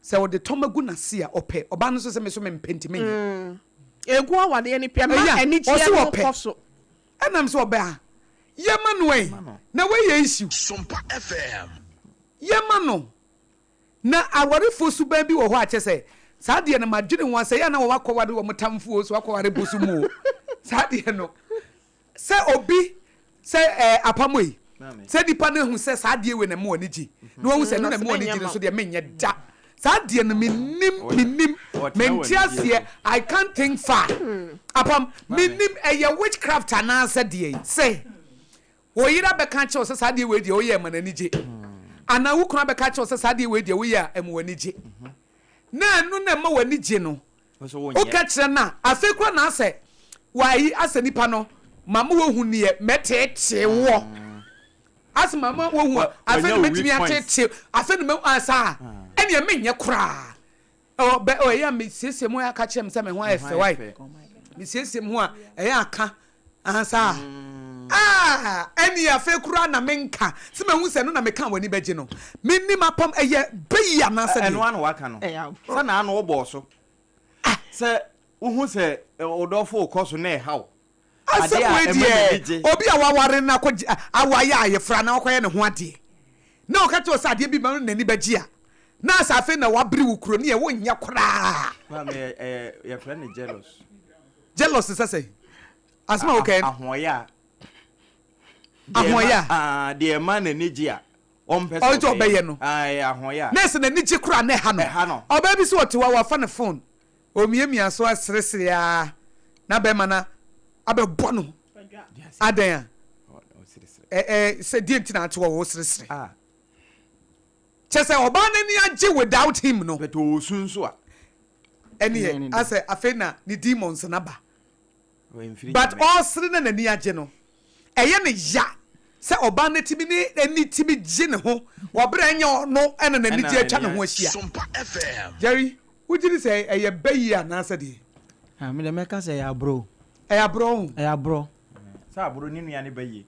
sɛ ɔde tɔma gu n'ase a ɔpɛ, ɔbaa no nso sɛ me nso mempɛ nti menyɛ. Ɛgu awadeɛ no pii, ɛma Ɛyɛ a, anigyeɛ ɔse no ɔpɛ. kɔ so. Ɛna me sɛ ɔbaa, yɛma no ɛ, na wei yɛ issue. Sompa FM. Yɛma no. Na awarefoɔ suban bi wɔ hɔ a kyerɛ sɛ saa deɛ no madwene ho a sɛ ɛyɛ a na wɔn akɔware wɔn tamfo o, sɛ wakɔware bosom o, saa deɛ no sɛ obi sɛ ɛɛ apam yi sɛ nipa no ehu sɛ saa adeɛ wei na ɛma wɔn ani gye na wɔn sɛ ɛno na ɛma wɔn ani gye no nso deɛ menyɛ da saa adeɛ no menim menim mente aseɛ I can't think far apam menim ɛyɛ witchcraft anaasɛ deɛ sɛ Wo yere abɛka akyerɛ wo sɛ saa adeɛ wei deɛ woyɛ a ɛma n'ani gye. Anaa wo kunu abɛka akyerɛ wo sɛ saa adeɛ wei deɛ woyɛ a ɛma w'ani gye. Na ɛno na ɛma w'ani gye no, woka kyerɛ no a, afei koraa na asɛ wayi asɛ nipa no ma ma wahu neɛ mɛteetee woɔ. Asɛ ma ma wahu a, afei na mɛtumi ateetee, afei na mɛ asa a, ɛneɛ menyɛ koraa. Ɔ bɛ ɔ ɛyɛ a mesiesie mu a aka kyerɛ me sɛ me ho ayɛ fɛ wae mesiesie mu a ɛyɛ aka ansa ah ɛne afei koraa na menka sɛ mahu sɛ no na meka w'ani bɛgye no mennim apam ɛyɛ bɛyi anaasɛ deɛ ɛno ano waka no sɛ na ano wobɔɔ so sɛ wohu sɛ ɔdɔfo kɔ so na ɛhaw Asɛm wei deɛ, obi a waware no akɔgye awo ayɛ ayefra na wakɔyɛ ne ho adeɛ na ɔka kyerɛ wo sɛ adeɛ bi ma no n'ani bɛgye a, na asɛ afei na wabere wo kuro ne yɛ wonyɛ koraa. Maame ɛyɛ yɛfrɛ no jealous. Jealous sɛ sɛ asɛm a wokɛ. Ahoɔyɛ a. Ahoɔyɛ a. Deɛ ɛma n'ani gye a ɔmpɛ sɛ ɔbɛyɛ no. Ɛyɛ ahoɔyɛ a. Na ɛsɛ n'ani gye koraa na ɛha no. Ɛha no. Ɔbaa bi sɛ ɔte hɔ a wafa ne phone Omiamia so aseresere ara na bɛrima no abɛbɔ no. Adɛn a? Ɛ ɛ sɛ deɛ nti na ate wɔ wo seresere. Kyerɛ sɛ ɔbaa no ani agye without him no. But ɔɔsu nso a. Ɛneɛ asɛ afei na ne demons no aba. But ɔresere na n'ani agye no, ɛyɛ no ya sɛ ɔbaa no tumi ne ani tumi gye ne ho wɔ bere a ɛnyɛ ɔno na n'anigye atwa ne ho ahyia. Jerry, wogye di sɛ ɛyɛ bɛ yie anaasɛ deɛ? Ah, me deɛ mɛka sɛ ɛyɛ aborɔ o. Ɛyɛ aborɔ o. Ɛyɛ aborɔ. Sɛ aborɔ ne nua ne bɛ yie.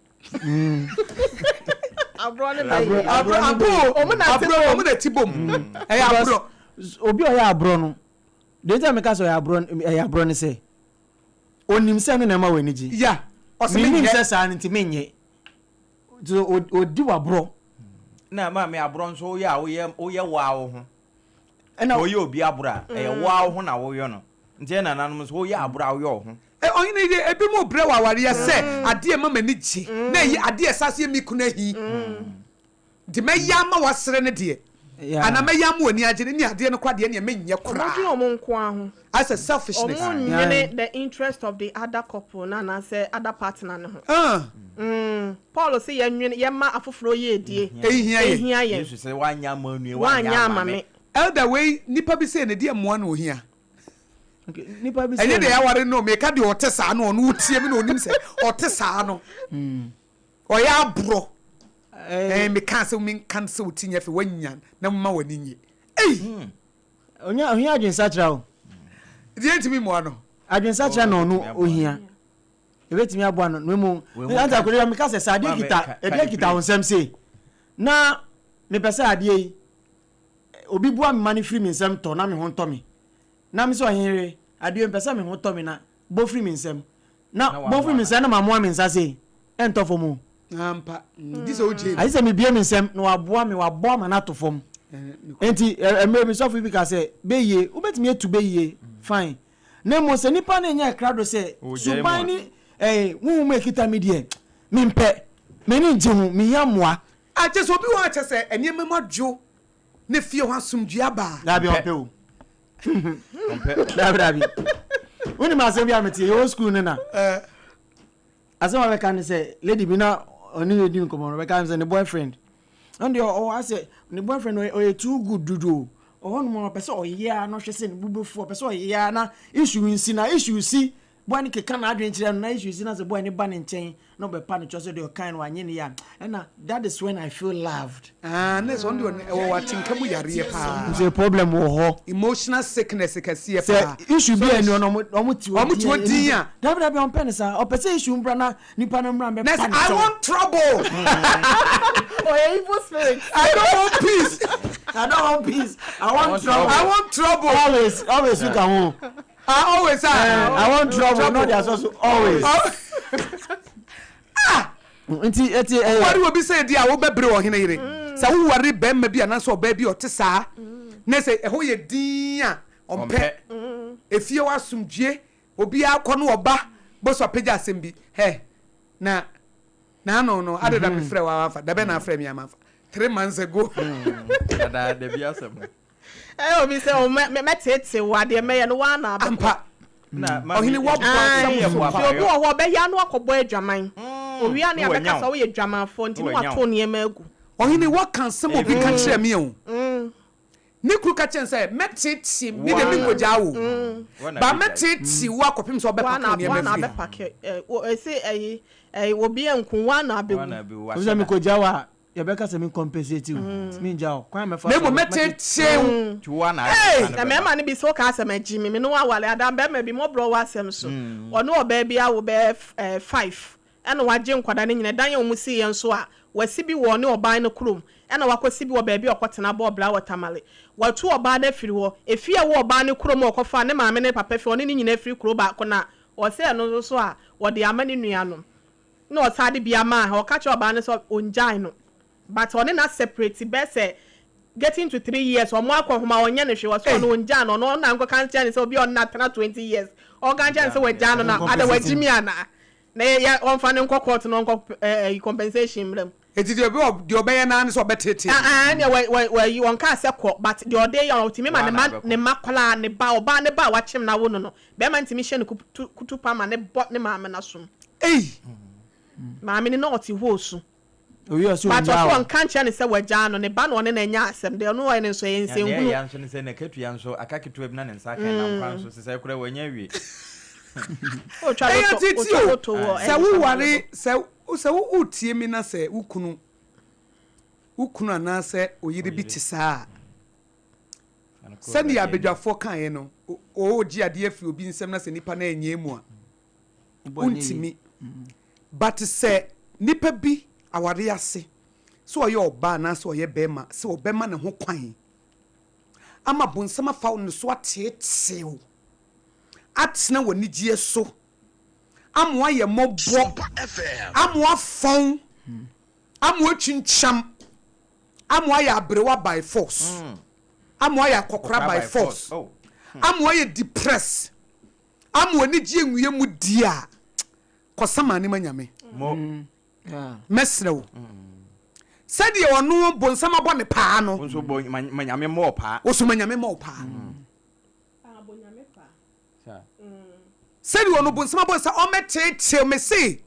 Aborɔ ne bɛ yie. Aborɔ, aborɔ, aborɔ, wɔn na ti bom. Ɛyɛ aborɔ. Obi a ɔyɛ aborɔ no, deɛ nti a meka sɛ ɔyɛ aborɔ, ɛyɛ aborɔ ne sɛ, Onim sɛ ɛno na ɛma w'ani gye. Yeah, ɔse menyɛ. Menim sɛ saa no nti menyɛ. So odi w'aborɔ. Na maame aborɔ nso woyɛ a woyɛ woyɛ woa wo ho. Ɛna woyɛ obi aborɔ a ɛyɛ woa wo ho na woyɔ no. Nti yɛn nananom nso woyɛ aborɔ a woyɔ wo ho. Ɛ ɔhene yi deɛ ebinom brɛ wɔ awareɛ sɛ adeɛ ɛma m'ani gye na ɛyɛ adeɛ ɛsa so yɛ me kunu ahi. De mɛyɛ ama wasere no deɛ, anaa mɛyɛ ama w'ani agye no, ne adeɛ no koraa deɛ ɛneɛ menyɛ koraa. Wɔdwene wɔn nko ara ho. Ayɛ sɛ selfishness. Wɔn nnwene the interest of the other couple no anaasɛ other partner no ho. Ah. Paul se yɛnwene, yɛma afoforɔ yiedie. Ɛhia yɛn. Ɛhia yɛn. Yesu se wanyɛ ama onua, wanyɛ ama me. Elder wei nipa bi sei no deɛ mmoa na ohia. Nipa bi sei Ɛnyɛ no. deɛ yɛaware no o, meka deɛ ɔte saa no, ɔno wotie me na onim sɛ ɔte saa no. Ɔyɛ aborɔ. Ɛɛ mekaa sɛ menka sɛ wo ti nyɛ fɛ wanya na mma w'ani nye. Ei! Hmm. Onya ohia adwensakyera o. Deɛ ntumi mmoa no. Adwensakyera na ɔno ohia. Ebetumi aboa no na emu. Anta akɔde ya meka sɛ sɛ adeɛ kita adeɛ kita wo nsɛm sei na mepɛ sɛ adeɛ yi obi boa me ma no firi me nsɛm tɔ na me ho ntɔ me na me sɛ ɔhenere adeɛ mepɛ sɛ me ho tɔ me na bɔ firi me nsɛm Na bɔ firi me nsa na mamoa me nsa sei, ɛntɔ fam o. Ampa, gye sɛ wogye. Agye sɛ mebue me nsam na waboa me, wabɔ ama no ato fam. Enti mmerɛ bi sɔfo bi ka sɛ, bɛyie, wobɛtumi atu bɛyie, fine. Na mmom sɛ nipa no nyɛ krado sɛ suban ne eh, honhom a ɛkita me deɛ, mempɛ, m'ani ngye ho, mehia mmoa. Ah, kyerɛ sɛ obi wɔ hɔ a kyerɛ sɛ nneɛma mu adwo ne fie hɔ asomdwoeɛ aba a. Daabi, ɔmpɛ o. Daabi, daabi. Wonim asɛm bi a mete yɛwɔ sukuu no na asɛm a bɛka ne sɛ lady bi na ɔne yɛ di nkɔmmɔ no bɛka ne sɛ ne boyfriend ɔno deɛ ɔwɔ asɛ ne boyfriend ɔyɛ too good dodo ɔhɔ nom ɔpɛ sɛ ɔyɛ a na ɔhwɛ sɛ ne bu bɛfu ɔpɛ sɛ ɔyɛ a na issue nsi na issue si Boy no keka n'adwene kyerɛ no na issue si na sɛ boy no ba ne nkyɛn na ɔbɛpa no kyɛw sɛ deɛ ɔkae no wanyɛ ne yie a, ɛna that is when I feel loved. Ah, ne sɛ ɔno deɛ ɛwɔ w'atenka mu yareɛ paa. Nti problem wɔ hɔ. Emotional sickness kɛseɛ paa. Sɛ issue bi a ɛni hɔ no ɔmo te hɔ din a. Ɔmo te hɔ din a. Dabi dabi ɔmpɛ ne saa, ɔpɛ sɛ issue mbra na nipa no mmra mbɛpa ne kyɛw. I want trouble. Ɔyɛ evil spirit. I don't want peace. I don't want peace. I want trouble. I want trouble. Always, always you ka ho. Ah, always ah. Eh, I want trouble, no they are so always. Ah. Nti eti eh. Woware obi sɛ di a wobɛbrɛ ɔhene yere. Sɛ woware bɛrima bi anaasɛ ɔbaa bi ɔte saa na sɛ ɛhɔ yɛ din a ɔmpɛ. Efie hɔ asomdwie obiara kɔ no ɔba bɔsɔ apagya asɛm bi. Hɛ na n'ano no adeda mefrɛ wa wafa dabɛ na afrɛ me ama fa 3 months ago. Dada dabi asɛm no. Ɛyɛ obi sɛ o mɛ mɛteetee wo adeɛ mɛyɛ no waa na abɛkɔ. Ampa. Ɔhene woabɔ asɛm so pa. Obi wɔ hɔ ɔbɛyɛ ano akɔbɔ adwaman. Owia ne abɛka sɛ woyɛ dwamanfoɔ nti ne wato nneɛma agu. Ɔhene woaka asɛm a obi ka kyerɛɛ me o. Ne kunu ka kyerɛɛ no sɛ mɛteetee me deɛ menkɔgyaa wo o. But mɛteetee wo akɔpem sɛ wobɛpake wo nneɛma afiri ha. Ɛse ɛyi obi anku wo waa na abɛwu. Obi sɛ mekɔgyaa wo a Yɛbɛka sɛ me compensate wo nti me ngya wo kwan a mɛfa Na so mmom no mɛteetee wo. Hey! Na mmarima no bi sɛ wokaa sɛ magye me me ne wo aware adaa barima bi mmɔborɔ wɔ asɛm so ɔne ɔbaa bi awo bɛyɛ five ɛna wagye nkwadaa no nyina dan a wɔn siiɛ nso a wasi bi wɔ ɔne ɔbaa no kurom ɛna wakɔsi bi wɔ baabi a ɔkɔtena bɔɔ bra wɔ Tamale watu ɔbaa no afiri hɔ efie a ɛwɔ ɔbaa no kurom a ɔkɔfaa ne maame ne ne papa fie ɔne ne nyina firi kuro baako na ɔsɛ ɛno nso so a wɔde ama ne nuanom na ɔsan de bi amaa her, ɔka kyerɛ ɔbaa no sɛ ɔngyae no but ɔne no aseparate bɛyɛ sɛ getting to 3 years ɔmo akɔ homa ɔnyɛ no hwee ɔse ɔno ɔngyaa no ɔno ɔna nkɔka nkyerɛ no sɛ obi a ɔne no atena 20 years ɔnka nkyerɛ no sɛ wagyaa no na ada wagyi me anaa na yɛ ɔmfa no nkɔ court na ɔnkɔ ɛyi compensation mmra mu. Enti deɛ ɔbɛ deɛ ɔbɛyɛ naa ne sɛ ɔbɛteetee no. Ah ɛneɛ wɔ wɔ wɔyi ɔnkaa sɛ kɔ but deɛ ɔde yɛ no ɔtumi ma ne ma ne mma koraa ne ba ɔbaa ne ba a wakyem no awo no no bɛɛma no tumi hyɛ no kutu kutu pa ma ne bɔ ne maame no asom. Ei! Maame no na ɔte hɔ osu. Owie ɔsɛ But ɔnyaa ɔsɛ wo. ɔnka nkyerɛ no sɛ wagyaa no, ne ba na ɔne no anya asɛm, deɛ ɔno ɔyɛ no nso ɛyɛ Na deɛ nsɛnhunu. ɛya nso ne sɛ n'akatua nso aka ketewa bi na ne nsa aka ɛnam kwan so sesɛɛ koraa wanya awie. Otwa Ɛyɛ loto, tete otwa o. loto wɔ Sɛ ɛyi woware sɛ sɛ wo wotie me na sɛ wo kunu wo kunu anaasɛ oyere bi te saa a, sɛdeɛ abadwafoɔ kaeɛ no, ɔregye adeɛ afiri obi nsam na sɛ nipa no anyɛ mu a, wontumi. But sɛ nipa bi awareɛ ase, sɛ ɔyɛ ɔbaa anaasɛ ɔyɛ bɛrima, sɛ ɔbɛma ne ho kwan ama bonsam afa ne so ateetee wo, atena w'anigyeɛ so, ama woayɛ mmɔbɔ, ama woafɔn, ama woatwintwam, ama woayɛ aberewa by force, ama woayɛ akɔkora by force, ama woayɛ depressed, ama w'anigyeɛ nwie mu di a, kɔsa maane ma Nyame. Mɛsrɛ wo. Sɛdeɛ ɔno bonsam abɔ ne paa no, Wo nso bɔ ma ma Nyame mmɔ wo paa. wo nso ma Nyame mmɔ wo paa. Sɛdeɛ ɔno bonsam abɔ sɛ ɔmmɛteetew me se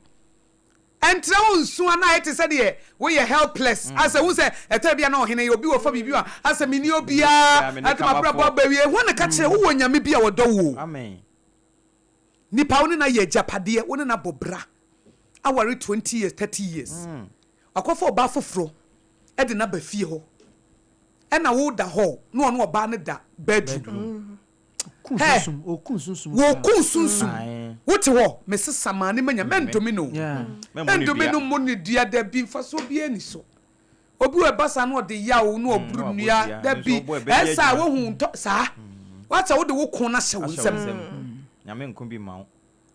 ɛntrɛ wo nsu a na ayɛ te sɛ deɛ woyɛ helpless asɛ wohu sɛ ɛtɔ bi a na ɔhene yɛ obi wɔfa biribi a asɛ menni obiara Me ne ɛte mabrabɔ kamafoɔ. aba awie ho na ka kyerɛ wowɔ nyame bi a wɔdɔ wo o. Amen. Nipa wo ne no ayɛ agyapadeɛ wo ne no abɔ bra aware 20 years 30 years wakɔfa ɔbaa foforɔ de no aba fie hɔ ɛna wo da hall na ɔne ɔbaa no da bedroom Hɛ! Wɔku sunsum. Wote hɔ? Mese samaa ne manya. Mɛndome no o. Mɛndome no mmɔ no dua dabi. Mfasoɔ biara nni so. Obi wɔ ɛba saa na ɔde yaw na ɔboro nnua dabi. Ɛyɛ saa wohu ntɔ saa. Wate wode wo ko no ahyɛ wo nsam.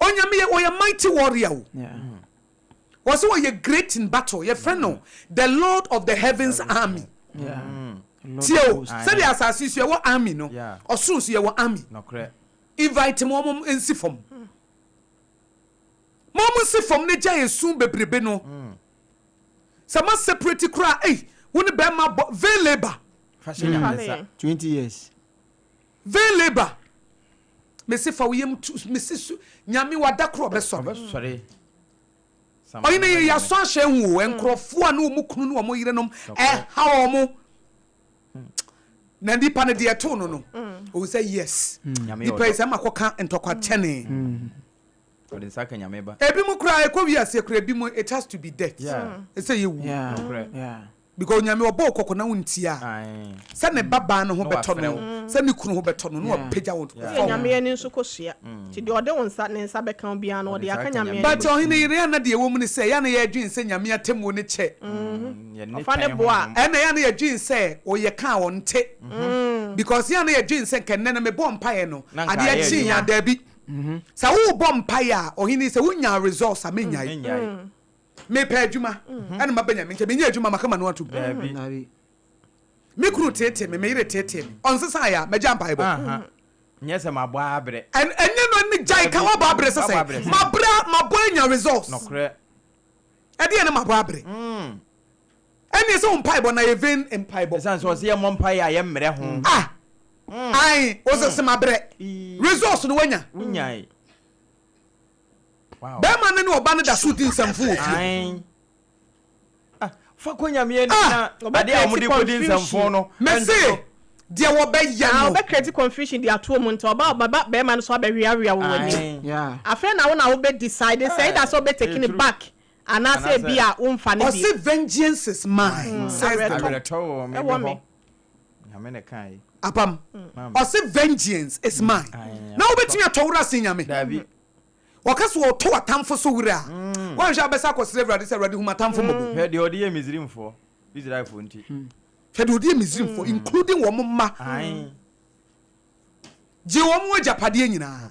Onyame yɛ ɔyɛ mighty warrior o. Wɔsɛ ɔyɛ great in battle. Yɛfrɛ no the Lord of the heavens army. Tie o, sɛdeɛ asase so yɛwɔ army no, ɔsoro so yɛwɔ army. Invite mo wɔn nsi fam. Mo wɔn nsi fam na gya esu bebrebe no. Sɛ ma separate koraa, ei, wo ne bɛrima bɔ vain labour. 20 years. Vain labour. Mese fa wo yam tu, mese su, nyame wada koro ɔbɛsɔre. Ɔhene yere yɛasɔ ahyɛ ahu o, nkurɔfoɔ a ne wɔn kunu ne wɔn yerenom ɛha wɔn. Na nipa no deɛ ɛtoo no no, ɔhu sɛ yes, nipa yi sɛ ma kɔka ntɔkwa kyɛne. Ebi mu koraa ɛkɔ wiase koraa ebi mu it has to be death. Ɛsɛ yɛ wu. Because Onyame ɔbɔ wo kɔkɔ na wontie a, sɛ ne ba baa no ho bɛtɔ no, sɛ ne kunu ho bɛtɔ no, na wapagya wo Woyɛ Nyame ani nso kosua. Nti deɛ ɔde wo nsa ne nsa bɛka wo biara no, ɔde aka Nyame ani But kosua. ɔhene yere a na deɛ ɛwɔ mu ne sɛ, yɛ a na yɛdwen sɛ Nyame atemmuo no kyɛ. Ɔfa ne bo a. Ɛna yɛ a na yɛdwen sɛ ɔyɛ ka a ɔnte. Because yɛ a na yɛdwen sɛ nka nnɛ no mebɔ mpaeɛ no, adeɛ kye a, daabi. Sɛ worebɔ mpaeɛ a, ɔhene sɛ wonyaa results a, mennyae. Mepɛ adwuma ɛna maba Nyame nkyɛn. Menyɛ adwuma maka m'ano atom. Daabi. Me kunu teetee me, me yere teetee me. Ɔnsesa yɛ a, magya mpaebɔ. Nyɛ sɛ mabɔ abrɛ. Ɛnyɛ no ne gyae ka wabɔ abrɛ sɛ sɛ. Mabrɛ mabɔ anya results. Nokorɛ. Ɛdeɛ ne mabɔ abrɛ. Ɛneɛ sɛ wo mpaebɔ na yɛ vain mpaebɔ. Ɛsiane sɛ ɔse yɛmmɔ mpaeɛ a yɛmmerɛ ho. Ah! Ae, wosɛ sɛ mabrɛ. Results no wanya. Wonyae. Bɛrima no ne ɔba no da so di nsɛmfo wɔ fie. Ah, fa kɔ nyame anim na adeɛ a wɔde kɔdi nsɛmfo no. Mese deɛ wɔbɛyɛ Ah, no. ɔbɛ create confusion de ato mu nti ɔba ɔbɛba bɛrima no so abɛweawea wɔ w'anim. Afei na wo na wobɛ decide sɛ either sɛ wobɛ take ne back anaasɛ ebi a womfa no bio. Ɔse vengeance is mine says the Lord. Awerɛtɔ wɔ me Ɛwɔ me. hɔ. Nyame na ɛkae. Apam. Ɔse vengeance is mine. Na wobɛtumi atɔ wora asen Nyame? Daabi. Wɔka sɛ wɔtɔ w'atamfo so werɛ a, woanhwɛ a wobɛsan akɔsrɛ Awurade sɛ, Awurade, hu m'atamfo mmɔbɔ. Hwɛ deɛ ɔde yɛɛ Misraimfoɔ, Israelfoɔ nti. Hwɛ deɛ ɔde yɛɛ Misraimfoɔ, including wɔn mma. Gye wɔn agyapadeɛ nyinaa.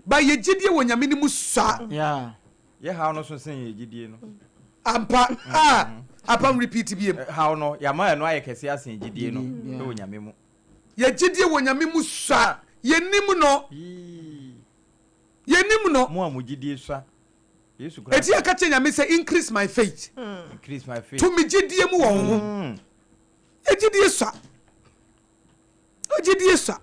But yɛ gyidie wɔ Nyame no mu sua. Yɛ haw no so sen yɛ gyidie no. Ampa, ah, apam repeat biem. Haw no, yɛama ɛno ayɛ kɛseɛ asen gyidie no wɔ Nyame mu. Yɛ gyidie wɔ Nyame mu sua. Yɛnim no. Yɛnim no. Mo a mo gyidie sua. Yesu koraa. Eti yɛka kyerɛ Nyame sɛ increase my faith. Increase my faith. To me gyidie mu wɔ wo ho. Yɛ gyidie sua. Wo gyidie sua.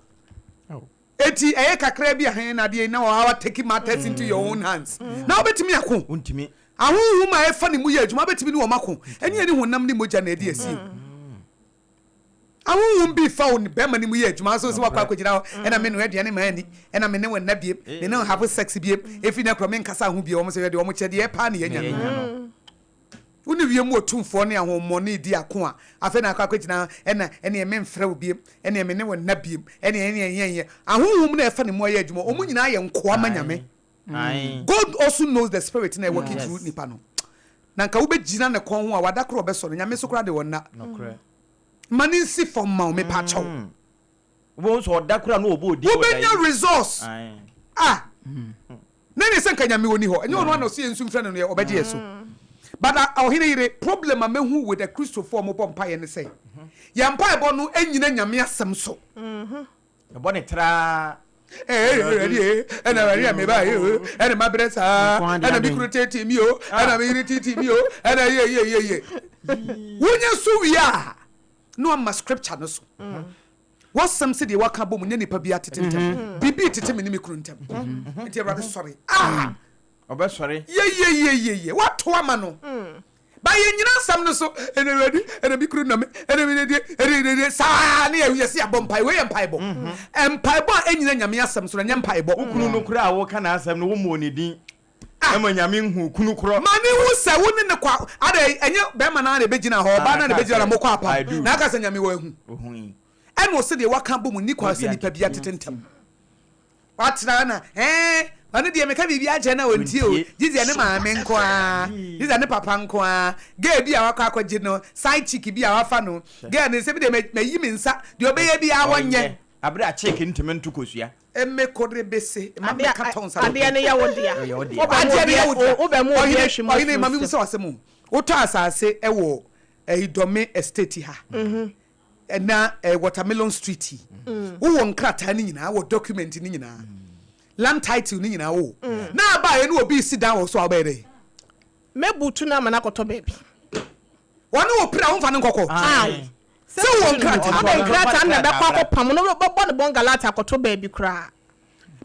Eti ɛyɛ kakra bi a hɛn na adeɛ na wɔawa take matters into your own hands. Na wobɛtumi ako. Wontumi. Ahonhom a ɛfa ne mu yɛ adwuma bɛtumi ne wɔn ako. Ɛnyɛ yɛne honam ne mogya na ɛdi asi o. Ahonhom bi fa wo bɛrima no mu yɛ adwuma nso sɛ wakɔ akɔgyina hɔ ɛna me noa aduane ma ani ɛna me ne wo nna biem me ne wo have sex biem ɛfiri nɛ korɔ menkasa ho bio wɔn sɛ yɛde wɔn kyɛ deɛ paa ne yɛanya no. Wo ne wiem otumfoɔ ne ahonhommɔne redi ako a afei na akɔ akɔgyina hɔ ɛna ɛneɛ memfrɛ wo biem ɛneɛ me ne wo nna biem ɛneɛ ɛneɛ ɛneɛ ɛneɛ ahonhom na ɛfa ne mu ayɛ adwuma wɔn nyinaa yɛ nkoa ma Nyame. God also knows the spirit na ɛwɔki through nipa no. Na nka wobɛgyina ne kɔn ho a wada koro ɔbɛsɔ no Nyame so koraa de ɔnna. Ma ne nsi fam ma wo mepa kyɛw. Wobɛhu sɛ ɔda koraa na ɔbɔ odin wɔ da yi. Wobɛnya resource a na ɛne sɛ nka Nyame ɔni hɔ. Ɛnyɛ ɔno ara na ɔse yɛnsu mfrɛ no no yɛ ɔbɛgye yɛ so. But ɔhene yere, problem a mahu with Akristofoɔ a wɔbɔ mpaeɛ ne sɛ yɛn mpaebɔ no nnyina Nyame asɛm so. Ɛbɔ ne traa. Ee Awurade ee, ɛna Awurade a meba ee o, ɛna mabrɛ saa, ɛna me kunu teetee mi o, ɛna me yere teetee mi o, ɛna ye ye ye ye. Wonya so wie a, na wama scripture no so. W'asɛm sɛ deɛ waka abɔ mu nyɛ nipa biara tete ntɛm. Biribi retete me ne me kunu ntɛm. Nti Awurade sɔre. Ah! Ɔbɛsɔre. Yeyeyeyeye, wato ama no. Ba yɛn nyina asɛm no so, ɛna Awurade, ɛna me kunu nnɔ me, ɛna me deɛ, ɛna me deɛ, saa ne yɛ yɛsi abɔ mpae. Wei yɛ mpaebɔ. Mpaebɔ a ɛnyina Nyame asɛm so no, ɛnyɛ mpaebɔ. Wo kunu no koraa a woka n'asɛm no, wommɔɔ ne din. Ma Nyame nhu kunu korɔ. Ma ne hu sɛ wo ne no kɔ a, adɛn, ɛnyɛ bɛrima no ara na ɛbɛgyina hɔ, ɔbaa no ara na ɛbɛgyina hɔ na mokɔ apam, na aka sɛ Nyame wɔ ahu. Ɛna ɔse deɛ waka abɔ mu nni kwan sɛ nipa biara tete ntɛm. Watena na ɛɛ ɔno deɛ meka biribi akyerɛ no a ɔntie o, gye sɛ ne maame nko ara, gye sɛ ne papa nko ara, girl bi a wakɔ akɔgye no, side chick bi a wafa no, girl no sɛ me deɛ mayi me nsa, deɛ ɔbɛyɛ biara wɔnyɛ. Abere a chick ntumi nto kosua. Eme kore bese ma me ka tɔn sa Adeɛ no yɛ wo dea. Adeɛ no yɛ wo dea. Wobɛ mu obi ahwi mu Ɔhene ma me bisa wo asɛm o. Wotɔ asase wɔ ɛyi Dɔme estate ha. Ɛna ɛyɛ Watermelon street yi. Wowɔ nkrataa no nyinaa, wɔ document no nyinaa. Land title no nyinaa wowɔ. Na aba a ɛne obi resi dan wɔ so a wobɛyɛ dɛn? Mɛbutu no ama no akɔtɔ baabi. Ɔne wo pere a womfa no nkɔkɔ. Ae. Sɛ wowɔ nkrataa. Ɔde nkrataa no na ɛbɛkɔ akɔpam no, wobɛbɔ no bɔngalate akɔtɔ baabi koraa.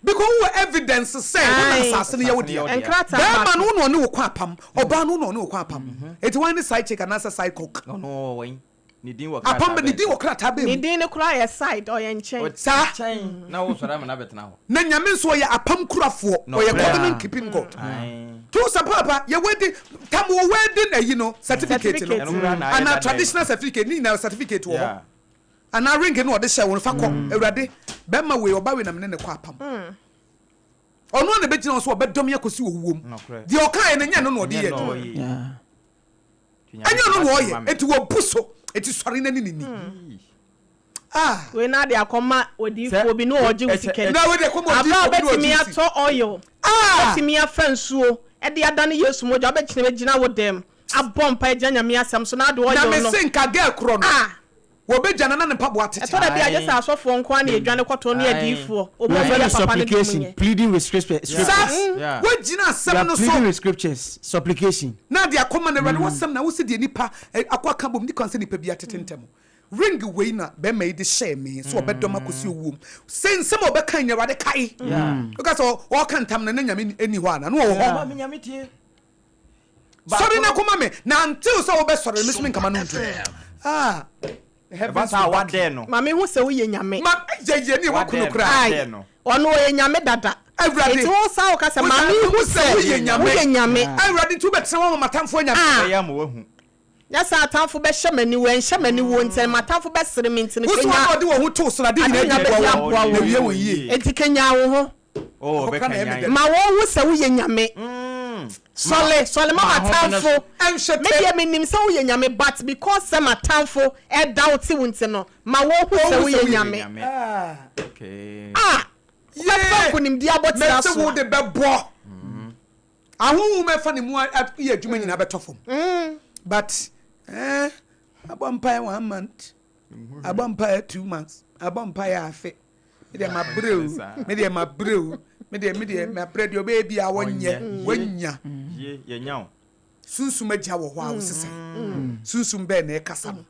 Because wowɔ evidence sɛ wo na asase no yɛ wo dea. Nkrataa Bɛrima no wo na ɔne wo kɔ apam, ɔbaa no wo na ɔne wo kɔ apam. Enti hwan ne side chick anaasɛ side cock? Ɔno ɔwɔ wɛn? Ne din wɔ krataa Apam bɛ, ne bɛn din so? wɔ krataa bɛn Ne mu? din no koraa yɛ side, ɔyɛ nkyɛn. Saa. Nkyɛn na wosɔre ama no abɛtena hɔ. Na Nyame nso ɔyɛ apam kurafoɔ, ɔyɛ Nɔkorɛ. covenant keeping God. Ae. To sɛ paapa yɛ wedding tam wɔ wedding ayi no certificate no Certificate. Ɛno koraa na ayɛ anaa dada yi. traditional certificate ne nyinaa certificate wɔ hɔ Yeah. anaa ring no ɔde hyɛ wo no fa kɔ Awurade bɛrima wei ɔba wei na mene ne kɔ apam ɔno a na ɛbɛgyina hɔ so ɔbɛdɔ me akɔsi owuo mu Nɔkorɛ. deɛ ɔkaeɛ no nyɛ no na ɔde Ɛnyɛ yɛ no adwuma ɔyɛ. Yeah. ɛnyɛ ɔno na ɔyɛ eti wɔbu so eti sɔre na ne ne ni ah Wei na de akɔma odiyifoɔ bi na ɔgye wo sika na wei de akɔma Abra odiyifoɔ bi na wobɛtumi ɔgye wo atɔ oil, ah wobɛtumi afa nsuo de adane Yesu mogya, wobɛtumi agyina wo dɛm abɔ mpaeɛ agyina Nyame asɛm so na ade oil na no. mese nka girl korɔ no Ah! wɔbɛgya no na ne mpaboa atete Ɛtɔ da bi a gye sɛ asɔfoɔ nko ara na yɛdwane kɔtɔ ne adiyifoɔ. Obi a Yɛfrɛ no ɔyɛ papa no de mu supplication, nyɛ. pleading with scriptures. Sa Yeah. woagyina You asɛm are no pleading so with scriptures, supplication. na de akɔma no Awurade w'asɛm na wose deɛ nipa eh, akɔ aka bom ni kwan sɛ nipa bi atete ntɛm ring wei na bɛrima yi de hyɛɛ me sɛ ɔbɛdɔ m akɔsi owuom sɛ nsɛm a ɔbɛka nyɛ Awurade kae woka sɛ ɔka ntam no na Nyame ni hɔ ana na ɔwɔ hɔ Maame Nyame tie. Sɔre na kɔma me na until sɛ wobɛsɔre no me so menkama no ntom ah Ɛba heavens saa will back you. wadɛɛ no. Ma me hu sɛ woyɛ Nyame. Ma yɛyɛ ne waku no koraa. Ae, Wadɛɛ no. ɔno ɔyɛ Nyame dada. Awurade. Enti wo san woka sɛ, Wo ma san me hu hu sɛ sɛ woyɛ Nyame. woyɛ Nyame. Awurade nti wobɛtena hɔ ama m'atamfoɔ anya me. Ah. Ɛbɛyɛ ama wahu. Nyɛ sɛ atamfo bɛhyɛ m'aniwu, ɛnhyɛ m'aniwuo nti, m'atamfo bɛsere me nti no, Wo so kenya. wɔn a wɔde wɔn ho too so no ade Ade nyinaa nyinaa di bɛdi aboa aboa wɔn na wo. wie wɔn yie. Enti kenya wo ho. Oh, Ɛhɔ koraa na ɛyɛ me ɔbɛkanyan. dɛ. Ma wɔnhu sɛ woyɛ Nyame. Sɔle, sɔle ma m'atamfo. Ɛnhwɛ Me tɛ. deɛ menim sɛ woyɛ Nyame but because sɛ m'atamfo ɛdoubt wo nti no, ma wɔnhu sɛ Wɔnhu sɛ woyɛ woyɛ Nyame. Nyame. Ah. Okay. Ah! Wobɛfa Yee! nkonimdie abɔtire Mese aso wo a. de bɛbɔ. Ahonhom a ɛfa ne mu yɛ adwuma nyinaa bɛtɔ fam. But eh, abɔ mpaeɛ one month, abɔ mpaeɛ 2 months, abɔ mpaeɛ afe. Me deɛ mabrɛ o, me deɛ mabrɛ o, me deɛ me deɛ mabrɛ deɛ ɔbɛyɛ bi a wɔnyɛ, wɔnya. Yie, yɛnya o. Sunsum agya wɔ hɔ a wosesɛ. Sunsum bɛɛ na ɛkasa no.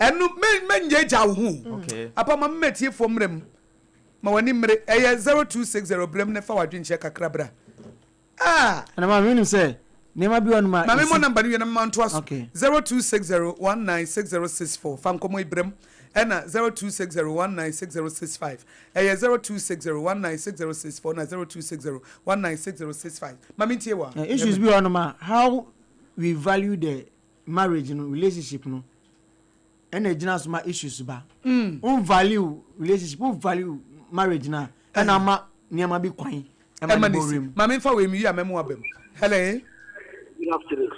Ɛno mɛnyɛ agya wo ho. Okay. Apa ma mma atiefoɔ mmerɛ mu. Ma w'ani mmere. Ɛyɛ 0260 berɛ mu ne fa w'adwenkyerɛ kakra bra. Ah! Ɛna maame wonim sɛ nneɛma bi wɔ nom a Maame mmɔ ɛsi. number no wie na mema ntoa so. Okay. 0260196064 fa nkɔmmɔ yi brɛ mu ɛna 0260196065 ɛyɛ 0260196064 na 0260196065 ma mentie wo a. Eh, issues bi wɔ nom a how we value the marriage no relationship no ɛna egyina so ma issues ba. Mm. Wo value relationship, wo value marriage na ɛna ama nneɛma bi kwan ɛma ne bɔ wura Ma me nfa wei mi yi a mɛmo aba mu. Hello. Good afternoon.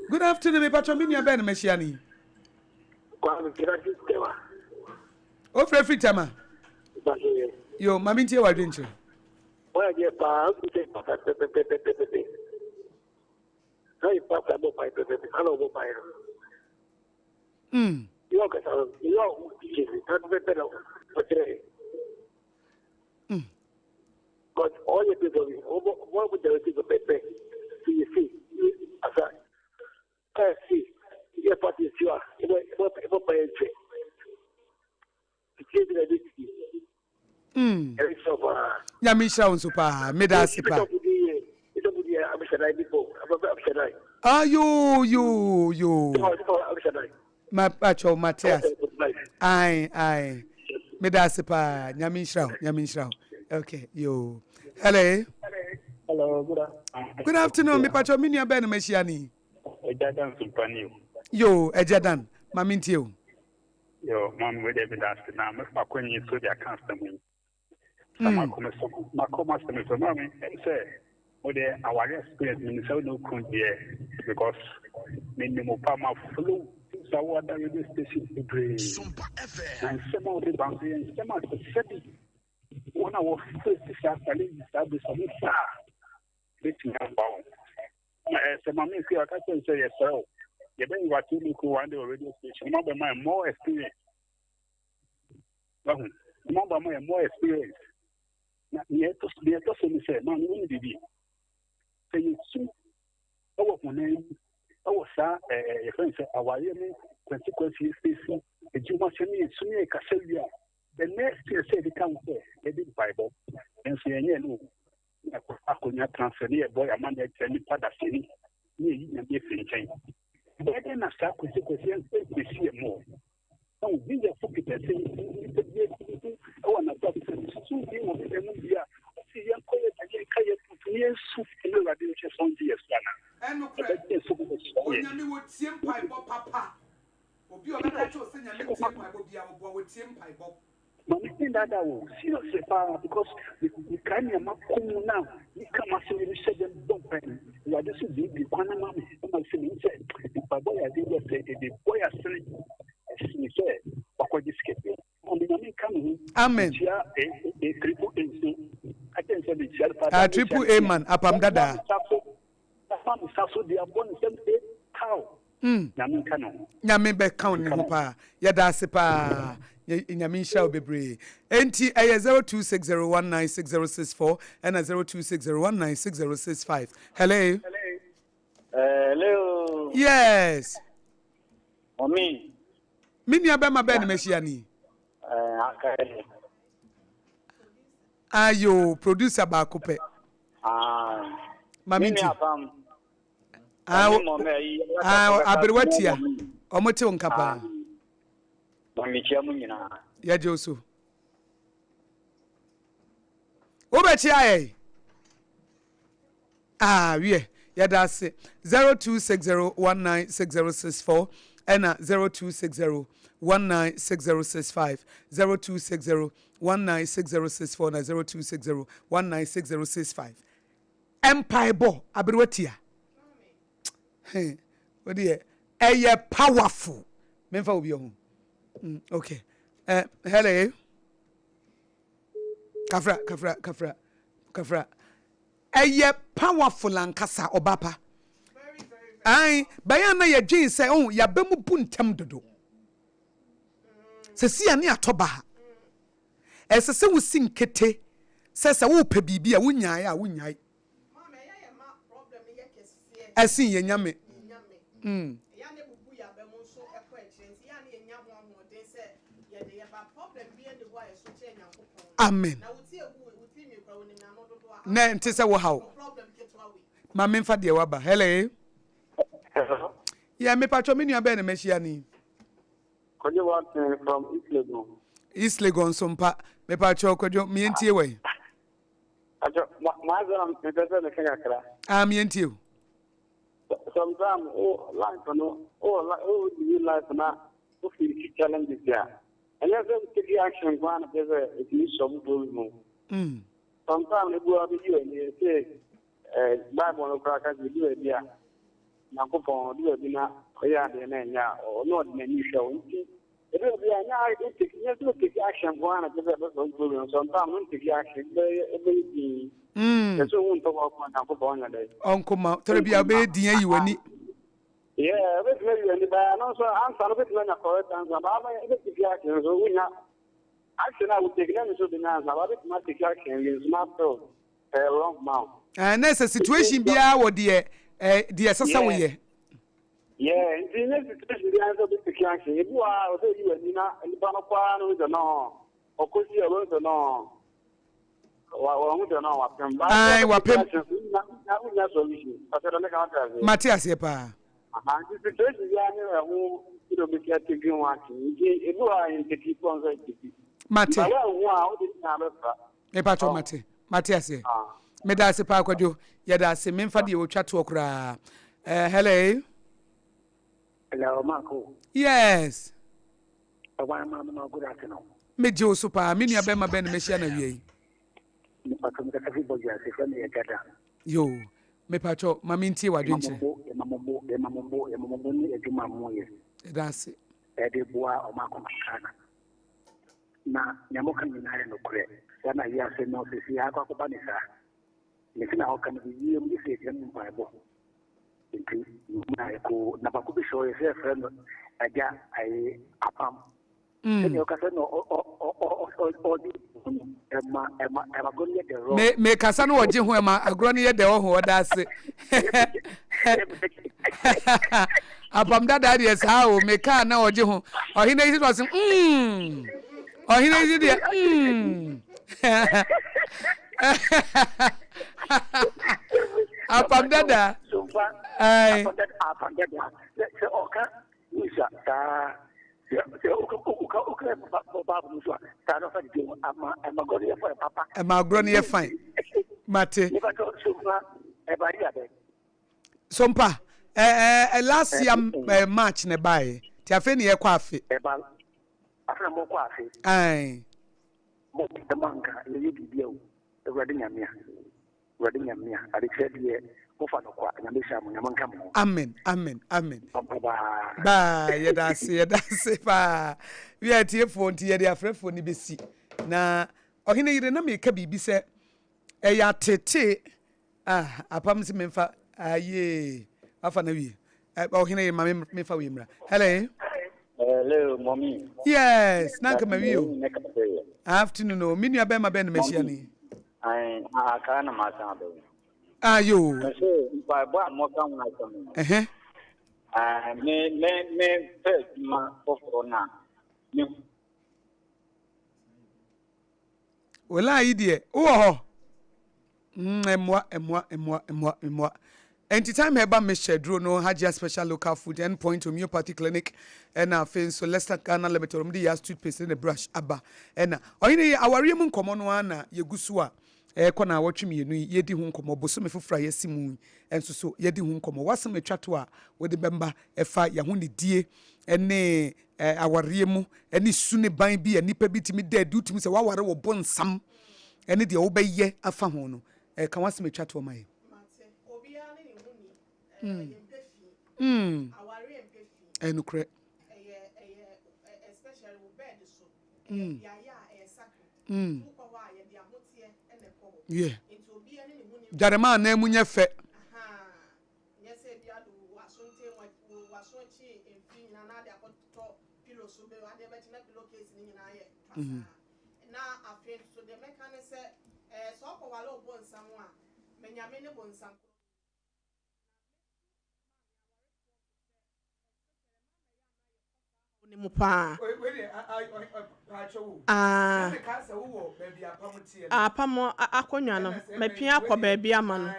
Good afternoon, mi patro mi nua bɛn na mɛhyia ni. Kwame Kira fi Tema. O fira firi Tema. Yo, ma mi ntie wa adwenkyerɛ. Wọ́n yà jẹ́ paa, ó ti sẹ́ pàpàpẹ́pẹ́pẹ́pẹ́pẹ́. Na yɛ pastor bɔ mpae pɛpɛpɛ ana ɔbɔ mpae no. Mm. Yɛ ɔkasa no, yɛ ɔho teachings no pɛpɛpɛ na ɔkyerɛ yɛ. Mm. But ɔyɛ paper bi, ɔbɔ ɔbɔ directive pɛpɛpɛ sɛ yɛ sei, asa kaa sei, yɛ party si a, yɛbɔ yɛbɔ mpae nkyɛ. Mm. Nyame nhyira wo nso paa. Meda ase paa. Ah, yo, yo, yo. Ma pacho Matias. Ai, ai. Meda ase paa. Nyame nhyira wo. Nyame nhyira wo. Okay, yo. Hello. Hello, good afternoon. Good afternoon. Me pacho me nua bɛn na mahyia ni. Ɛgya dan sumpani o. Yo, ɛgya dan. Ma mentie o. Yo, maame wei deɛ meda ase na mɛfa akwanyi so de aka asɛm yi. Na makɔ me so makɔ m'asɛm so maame ɛm sɛ wo deɛ aware experience menim sɛ wo ne wo kunu deɛ because menim wo pa ma follow sɛ wo ada radio station bebree na nsɛm a wode ba nso yɛ nsɛm a sɛ bi wɔn a wɔfɛsi saa challenge saa bi sɛ wɔfa a bɛtumi aboa wo. Na eh, sɛ maame nsi ɔka kyerɛ sɛ yɛsrɛ wo yɛbɛ invite wo kuro one day wɔ radio station ɔma bɛma yɛ more experience wahu ɔma bɛma yɛ more experience na nea ɛtɔ so nea ɛtɔ so ne sɛ maame wo ne biribi sɛ yɛsu ɛwɔ honam mu ɛwɔ saa ɛɛ yɛfrɛ no sɛ awareɛ mu kwansikwansi efeesi adwuma sɛ ne yɛsu ne yɛkasa wie a the next thing sɛ yɛde ka ho sɛ yɛde mpaebɔ nso yɛnyɛ no o Yɛakɔfa akonnwa tena ase ne yɛbɔ yɛn amanneɛ kyerɛ nnipa dasani ne yɛyi Nyame afiri nkyɛn. Ɛbɛyɛ dɛn na saa kwasikwasi ɛnkwasi yɛn mu? Ɛwɔ Gileadfo kita sɛ nnipa bi atutu wɔ anadwo sɛ mesusuw bi wɔ me dan mu bi a ɔse yɛnkɔ yɛ da yɛnka yɛ tutu ne yɛnsu ne Awurade nkyɛ sɛ ɔngye yɛ so ana? Ɛnokorɛ, Ɛbɛgye yɛn so bɛbɛhyira yɛn. Onyame wɔtie mpaebɔ papa. Obi a ɔbɛka akyerɛ wo sɛ Nyame ntie mpaebɔ biara, ɔboa wɔtie mpaebɔ. Maame me daadaa wo seriously paa because me kae nea makɔ mu na me ka m'asɛm yi me hyɛ dɛm bɔ mpae no Awurade nso buebue kwan no ma me ɛma sɛ mehu sɛ mpaebɔ yɛ adeɛ bi a sɛ ɛde bɔ yɛ asene ɛsene sɛ wakɔgye sika bi maame nyame nka me ho Amen. mekyia e triple A nso akyɛ nsɛ mekyia no paa Ah, triple A man, apam dadaa. Ɛfa me sa so de abɔ ne nsam se kaw. Nyame nka ne ho. Nyame bɛ ka ne ho paa. Yɛda ase paa. Nyame nhyira wo bebree. Enti ɛyɛ 0260196064 ɛna 0260196065. Hello. Hello. Yes. Mami. Me nua bɛma bɛn na mahyia ni? Eh, aka. Ayo, producer baako pɛ. Ah. Mami nti. Ah, ah, aberewa tia. Ɔmo te wo nka paa. Mami tia mu nyinaa. Yɛgye wo so. Wobɛkyia yɛn. Ah, wiɛ, yɛda ase. 0260196064 ɛna 0260196065, 0260196064 na 0260196065. Mpaebɔ, aberewa tia. He, wo deɛ, ɛyɛ powerful. Memfa obi ho. Mm, okay. Uh, hello. Kafra, kafra, kafra, kafra. Ɛyɛ powerful ankasa ɔba pa. Ae, bɛyɛ a na yɛdwen sɛ oh, yɛaba mu bu ntɛm dodo. Sɛsi a ne atɔ ba ha. Ɛsɛ sɛ wosi nkete sɛ sɛ wopɛ biribi a wonyae a wonyae. Ɛsen yɛ nyame. Mm. Amen. Na ɛnte sɛ wo haw. Ma memfa deɛ waba. Hello. Hello. Yeah, mepatwɔ me nua bɛn na mahyia no yi? Kwadwo Watson from East Legon. East Legon so mpa. Mepatwɔ Kwadwo, meɛntie wɔ yi. Atwɔ, m'asɛm na mepɛ sɛ meka kakra. Ah, meɛntie o. Sometimes, oh, life no, oh, oh, live life na, oh, face challenges ya. Ɛnyɛ sɛ wo take action nko ara na kyerɛ sɛ ɛtumi solve problem o. Sometimes ebi wɔ hɔ a bɛyi w'ani ɛsɛ eh, Bible no koraa ka sɛ ɛdu baabi a Nyankopɔn ɔdu baabi na ɔyɛ adeɛ na ɛnyɛ a ɔno ɔde n'ani hwɛ wo nti ɛdu baabi a ɛnyɛ wo take nyɛ sɛ wo take action nko ara na kyerɛ sɛ ɛbɛ solve problem sometimes no take action bɛyɛ ɛbɛyɛ din kyerɛ sɛ wo ntɔ kɔ Nyankopɔn ɔnyɛ dɛ Ɔnko ma tɔrɔ bi a wobɛyɛ din ayi w'ani. Yeah, wobɛtumi ayi w'ani baa no nso ansa no wobɛtumi anya correct answer baa bɛ wobɛtumi action nso wonya action a wotake na nso wobɛnya answer baa wobɛtumi atake action wie nso na still ɛyɛ wrong ma wo. Eh, na sɛ situation biara wɔ deɛ eh, deɛ ɛsɛ sɛ woyɛ. Yeah, nti nyɛ situation biara sɛ wobɛtake action ebi wɔ a ɔsɛ yi w'ani na nipa no kɔ ara no hu sɛ no ɔkɔsi a ɔbɛhu sɛ no Ae, wapem. Mate aseɛ paa. Mate. Mepatwɔ mate. Mate aseɛ. Meda ase paa Kwadwo. Yɛda ase. Memfa deɛ wɔtwa toɔ koraa. Uh, hello. Hello, Marco. Yes. Ɛwan ma mama good afternoon. Me gye wo so paa. Me nua bɛrima bɛn na mɛhyia no awia yi? Mepatɔ me kasa fi bɔdwe ase fɛ me yɛ gada. Yo, mepatɔ ma me ntie w'adwenkyerɛ. Yɛma mo bo, yɛma mo bo, yɛma mo bo ne adwuma a mo yɛ. Yɛda ase. Ɛde boa ɔmo akoma Ghana. Na nea mo ka nyinaa yɛ nokorɛ. Saa na wiase no sisi akɔ akɔba ne saa. Mese na ɔka no biribiara mu gye sɛ yɛgyina mu mpaebɔ nti na ɛkɔ na baako bi sɛ ɔyɛ sɛ yɛfrɛ no agya ayi apam sɛdeɛ ɔka sɛ na ɔde ɛma ɛma ɛma agorɔ no yɛ dɛ rɔ me me kasa no ɔgye ho ɛma agorɔ no yɛ dɛ ɔho ɔda ase apam dada deɛ saa o me kaa na ɔgye ho ɔhene yi sɛ ɔse mm ɔhene yi deɛ mm apam dada ɛɛ apam dada sɛ ɔka nsa saa sɛ ɔka ɔka ɔka baabu nso a saa na ɔfa didi mu ama ɛma agorɔ no yɛ fine papa ɛma agorɔ no yɛ fine mate nipa tó sompa ɛba yi abɛ sompa ɛɛ ɛɛ last year ɛɛ march na ɛbaeɛ ti afei na yɛkɔ afe ɛba Afei na mokɔ afe. Ae. Mo dɛm anka yɛyɛ biribia o Awurade Nyame a Awurade Nyame a adekyerɛ deɛ mofa no kwa Nyame hyira mo Nyame nka mo ho. Amen amen amen. Bye bye. Bye yɛda ase yɛda ase paa wia atiefoɔ nti yɛde afrɛfoɔ no bɛsi na ɔhene yere na meka biribi sɛ ɛyɛ atetee Ah, apam si memfa ayee wafa na wie. Ɔhene ye ma me mefa wie mmra. Hello. Hello, mommy. Yes, na nka ma wie o. Afternoon o. Me nua bɛrima bɛn na mahyia ni. Ai, aka na ma san bɛn. Ah, yo. Me se mpaebɔ a moka ho asɛm no. Ɛhɛ. Ah, me me me pɛ adwuma foforo na me Olaa yi deɛ, wowɔ hɔ? Mm, mmoa, mmoa, mmoa, mmoa, mmoa. Enti time herbal mixture duro no Hajia Special Local Food End Point Homeopathy Clinic ɛna afei nso Lester Ghana Limited wɔn de yas toothpaste ne brush aba ɛna ɔhene yi awareɛ mu nkɔmɔ no ara na yɛgu so a ɛrekɔ na awɔtwe mmienu yi yɛdi ho nkɔmɔ bosome foforɔ a yɛasi mu yi nso so yɛdi ho nkɔmɔ wasɛm atwa to a wode bɛmba ɛfa yɛahonidie ne awareɛ mu ne su ne ban bi a nnipa bi tumi da adi wotumi sɛ waware wo bonsam ne deɛ wobɛyɛ afa ho no ka w'asɛm atwa toɔ ma yɛ. Mm. Mm. Ɛyɛ nokorɛ. Mm. Mm. Yeah. Dwarema anan mu nyɛ fɛ. Nyɛ sɛ ebia de w'aso ntam w'aso akyi mfiri nyinaa na ade akɔtɔ pillow so bɛ adeɛ bɛkye na pillow case no nyinaa yɛ pasaa. Na afei nso deɛ mɛka ne sɛ ɛɛ sɛ ɔkɔwale wo bonsam a ma Nyame ne bonsam korɔ. Ne mu paa. Ah, apam akonnwa no, mapia akɔ baabi ama no.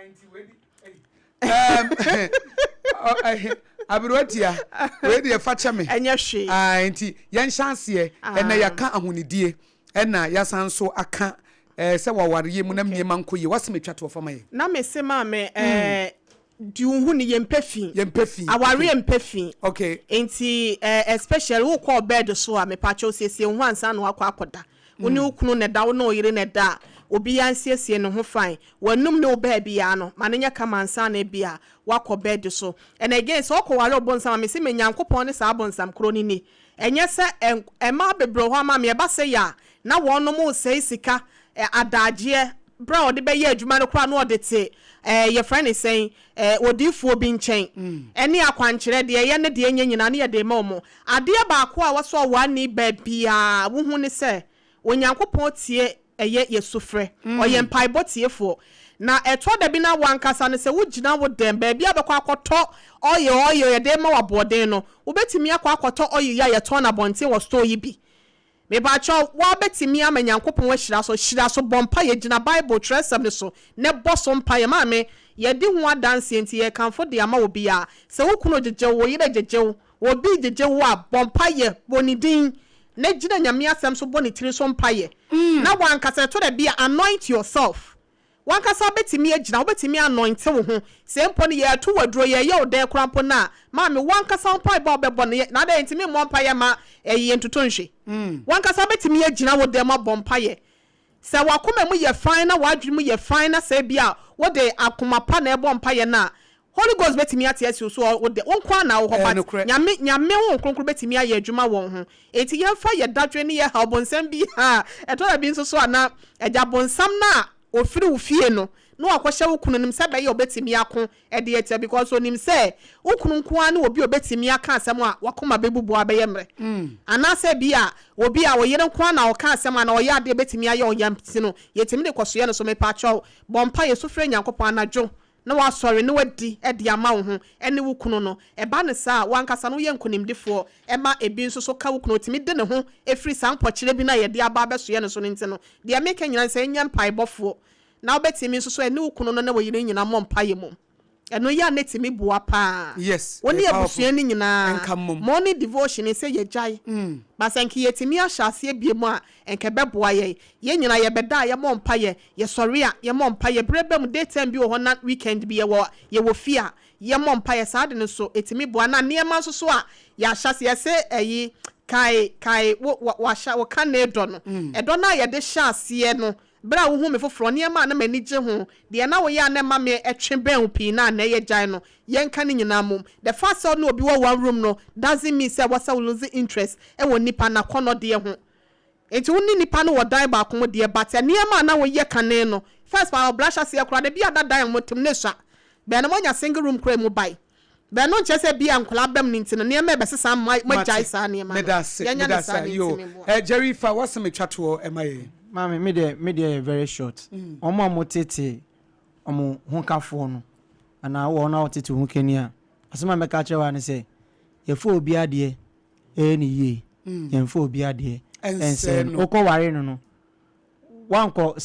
Aberewa tia, wei deɛ fa kyɛ me. Ɛnyɛ hwee. Ah, nti yɛnhyɛ aseɛ. Ɛnɛ yɛaka ahonidie, ɛna yɛasan nso aka eh, sɛ wawareɛ mu na nneɛma nkɔ yie. W'asɛm atwa toɔ fa ma yɛn. Na me se maame eh, di wo ho ni, yɛmpɛ fi. Yɛmpɛ fi. Awareɛ mpɛ fi. Okay. Nti eh, especially wokɔ bed so a, mepakyɛw siesie wo ho ansa na wakɔ akɔda. Wo ne wo kunu na ɛda, wo ne wo yere na ɛda a, obiara nsiesie ne ho fine. W'anum ne wo baabiara no, ma no nyɛ kama ansa na ebia woakɔ bed so. And again, sɛ wokɔware ɔbonsam a, mese me Nyankopɔn ne saa bonsam korɔ no ni. Ɛnyɛ sɛ mmaa bebree wɔ hɔ ama me, ɛba sɛ yɛ a, na wɔnom resɛe sika, adagyeɛ, berɛ a ɔde bɛyɛ adwuma no koraa na ɔde te yɛfrɛ no sɛn, odiyifoɔ bi nkyɛn, ɛne akwankyerɛ, deɛ ɛyɛ ne deɛ ɛnyɛ nyinaa ne yɛde rema wɔn. Adeɛ baako a wɔsɔ wɔn ani baabiara wohu ne sɛ, Onyankopɔn tie ɛyɛ yɛ sufrɛ. Ɔyɛ mpaebɔ tiefoɔ. Na ɛtɔ da bi na wo ankasa no sɛ wogyina wo dɛm baabi a wobɛkɔ akɔtɔ oil oil yɛde rema wo aboɔden no, wobɛtumi akɔ akɔtɔ oil yi a yɛtɔn no abɔnten wɔ store yi bi. Mepakyɛw, woabɛtumi ama Nyankopɔn ahyira so? Hyira so, bɔ mpaeɛ, gyina Bible twerɛsɛm no so na bɔ so mpaeɛ. Maame, yɛadi ho adanseɛ nti yɛrekamfo de ama obiara. Sɛ wo kunu gyegye wo, wo yere gyegye wo, obi regyegye wo a, bɔ mpaeɛ, bɔ ne din, na gyina Nyame asɛm so bɔ ne tiri so mpaeɛ. Na w'ankasa, ɛtɔ da bi a, anoint yourself. W'ankasa bɛtumi agyina, wobɛtumi anointe wo ho. Sɛ mpo no yɛreto wo aduro, yɛreyɛ wo dɛn koraa mpo no a, maame, w'ankasa wo mpaebɔ a wobɛbɔ no, yɛ, na adɛn yɛntumi mmɔ mpaeɛ mma ɛyi yɛntoto nhwe. W'ankasa bɛtumi agyina wo dan mu abɔ mpaeɛ. Sɛ w'akoma mu yɛ fann na w'adwene mu yɛ fann na sɛ ebia wode akoma pa na ɛrebɔ mpaeɛ no a, Holy Ghost bɛtumi ate asi wo so ɔ wo de, wo nko ara na wɔ hɔ Ɛyɛ but nokorɛ. Nyame, Nyame Honhom Kronkron bɛtumi ayɛ adwuma wɔ wo ho. Enti yɛmfa yɛ dadwen ne yɛ haw bonsam bi a ɛtɔ da bi nso so a na agya bonsam no a ɔfiri wo fie no na wakɔhyɛ wo kunu no mu sɛ ɛbɛyɛ a ɔbɛtumi ako de atia because ɔnim sɛ wo kunu nko ara ne obi a ɔbɛtumi aka asɛm a w'akoma bɛbubu abɛyɛ mmerɛ anaasɛ bi a obi a ɔyere nko ara na ɔka asɛm anaa ɔyɛ adeɛ bɛtumi ayɛ ɔyam nti no yɛtumi de kɔsoɛ no so. Mepaakyɛw bɔ mpaeɛ su frɛ Nyankopɔn anadwo na woasɔre na woadi de ama wo ho ne wo kunu no. Ɛba no saa a, wo ankasa no woyɛ nkonimdifoɔ. Ɛma ebi nso so ka wo kunu, ɔtumi de ne ho firi saa mpɔkyerɛ bi no a yɛde aba abɛsoɛ no so no nti no. Deɛ meka nyinaa ne sɛ, nyɛ mpaebɔfoɔ, na wobɛtumi nso so ɛne wo kunu no ne wo yere nyinaa mmɔ mpaeɛ mmom. Ɛno yɛ a na ɛtumi boa pa ara. Yes, Wo ne ɛyɛ powerful. abusua no nyinaa, Nka mmom. morning devotion yi sɛ yɛgyae, but sɛ nka yɛtumi ahyɛ aseɛ bio a, nka ɛbɛboa yɛn. Yɛn nyinaa yɛbɛda a yɛmmɔ mpaeɛ, Yɛsɔre a, yɛmmɔ mpaeɛ. Berɛ ba mu, day time bi wɔ hɔ na weekend bi yɛwɔ yɛwɔ fie a, yɛmmɔ mpaeɛ. Saa ade no nso, ɛtumi boa. Na nneɛma nso so a yɛahyɛ aseɛ, yɛse ɛyi, kae, kae wo, wa, wahyɛ, wo kane dɔ no. Ɛdɔ no a yɛde hyɛ aseɛ no, berɛ a wohu me foforɔ, nneɛma a na m'ani gye ho, deɛ na woyɛ a na ɛma me twe bɛn wo pii no a nnɛ yɛgyae no, yɛnka ne nyinaa mmom. The fact sɛ wo ne obi wɔ one room no doesn't mean sɛ ɛwɔ sɛ wo lose interest wɔ nipa no akɔnnɔdeɛ ho. Nti wo ne nipa no wɔ dan baako mu deɛ but nneɛma a na wo yɛ kane no first paa ɔbra hyɛ aseɛ koraa da bi a da dan a mo tem no esua bɛn no mo anya single room koraa emu bae bɛn no nkyerɛ sɛ bia nkwadaa bam no nti no nneɛma ɛbɛsesa ama mo agyae Mate. saa nneɛma no Meda ase, yɛnya meda no ase saa ne yoo. nti me boa. Eh, Jerry fa w'asɛm etwa toɔ ɛma yɛn. Maame, me deɛ, me deɛ yɛ very short. Wɔn a wɔtete wɔn hokafoɔ no, anaa wowɔ hɔ na wotete wo hokani a, asɛm a mɛka akyerɛ wo ara ne sɛ, yɛfa obi adeɛ ɛyɛ no yie, yɛmfa obi adeɛ ɛnsɛe no. Wokɔware no no, woankɔ.